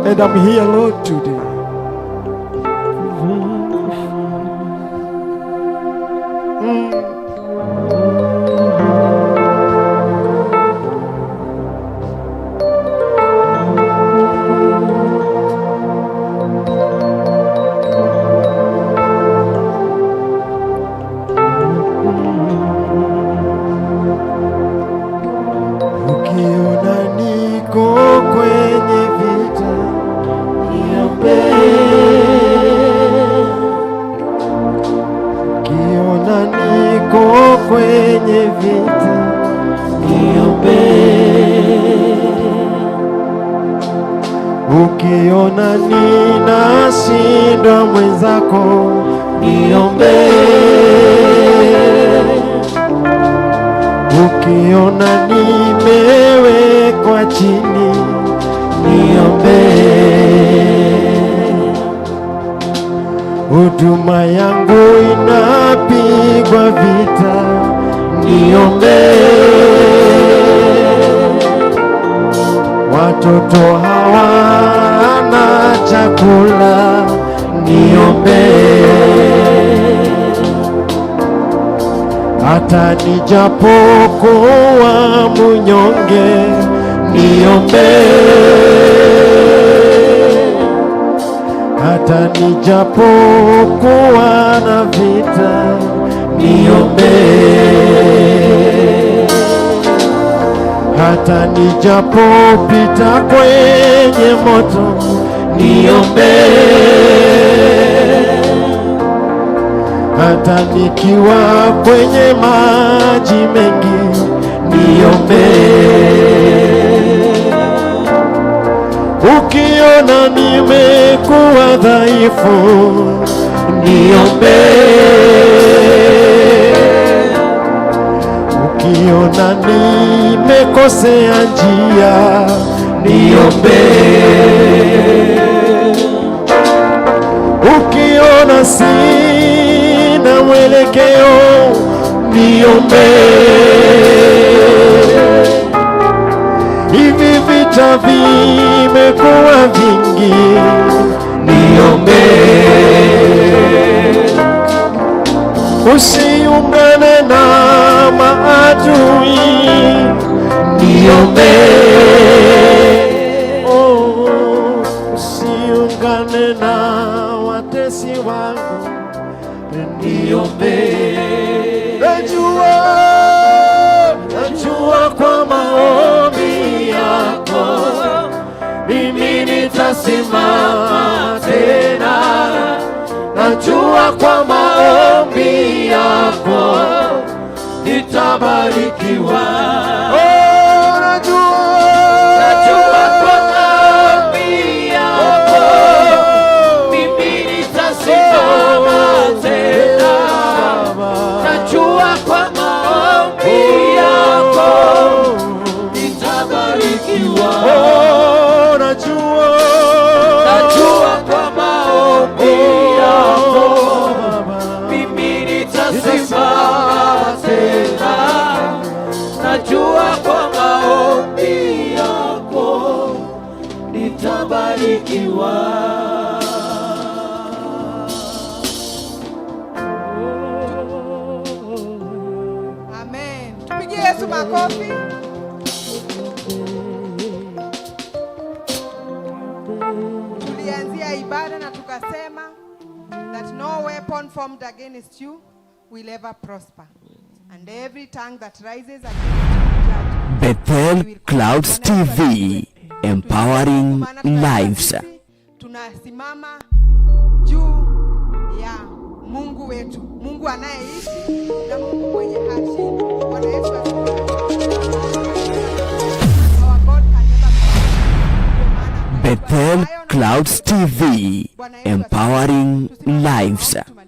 and I'm here, Lord, today. Ukiona niko kwenye vita, niombee. Ukiona niko kwenye vita, niombee. Ukiona ninashindwa mwenzako, niombee. Ukiona nimewekwa chini, niombee. Huduma yangu inapigwa vita, niombee. Watoto hawana chakula, niombee. Hata nijapokuwa mnyonge, niombee. Hata nijapokuwa na vita, niombee. Hata nijapopita kwenye moto, niombee. Hata nikiwa kwenye maji mengi, niombee. Ukiona nimekuwa dhaifu, niombee. Ukiona nimekosea njia, niombee. Ukiona sina mwelekeo, niombee. Hivi vita vimekuwa vingi, niombee. Usiungane na maadui, niombee. Oh, usiungane na Niombe. Najua, najua kwa maombi yako mimi nitasimama tena. Najua kwa maombi yako nitabarikiwa. Oh, najua, najua kwa maombi yako mimi nitasimama tena. Najua kwa maombi yako nitabarikiwa. Oh, najua, najua kwa maombi yako mimi nitasimama tena. Najua kwa maombi yako nitabarikiwa. Amen. Tupigie Yesu makofi. Tulianzia ibada na tukasema that no weapon formed against you will ever prosper. And every tongue that rises against you in judgment, Bethel we will Clouds condemn. Bwana Yesu TV, asifiwe. empowering Maana tunajua lives. sisi tunasimama juu ya Mungu wetu, Mungu anayeishi na Mungu mwenye haki. Bwana Yesu asifiwe. Our God can never fail. Ndio maana Bethel Lion Clouds TV, Bwana Yesu asifiwe. empowering Tusimame lives. tumaombi, tumalize.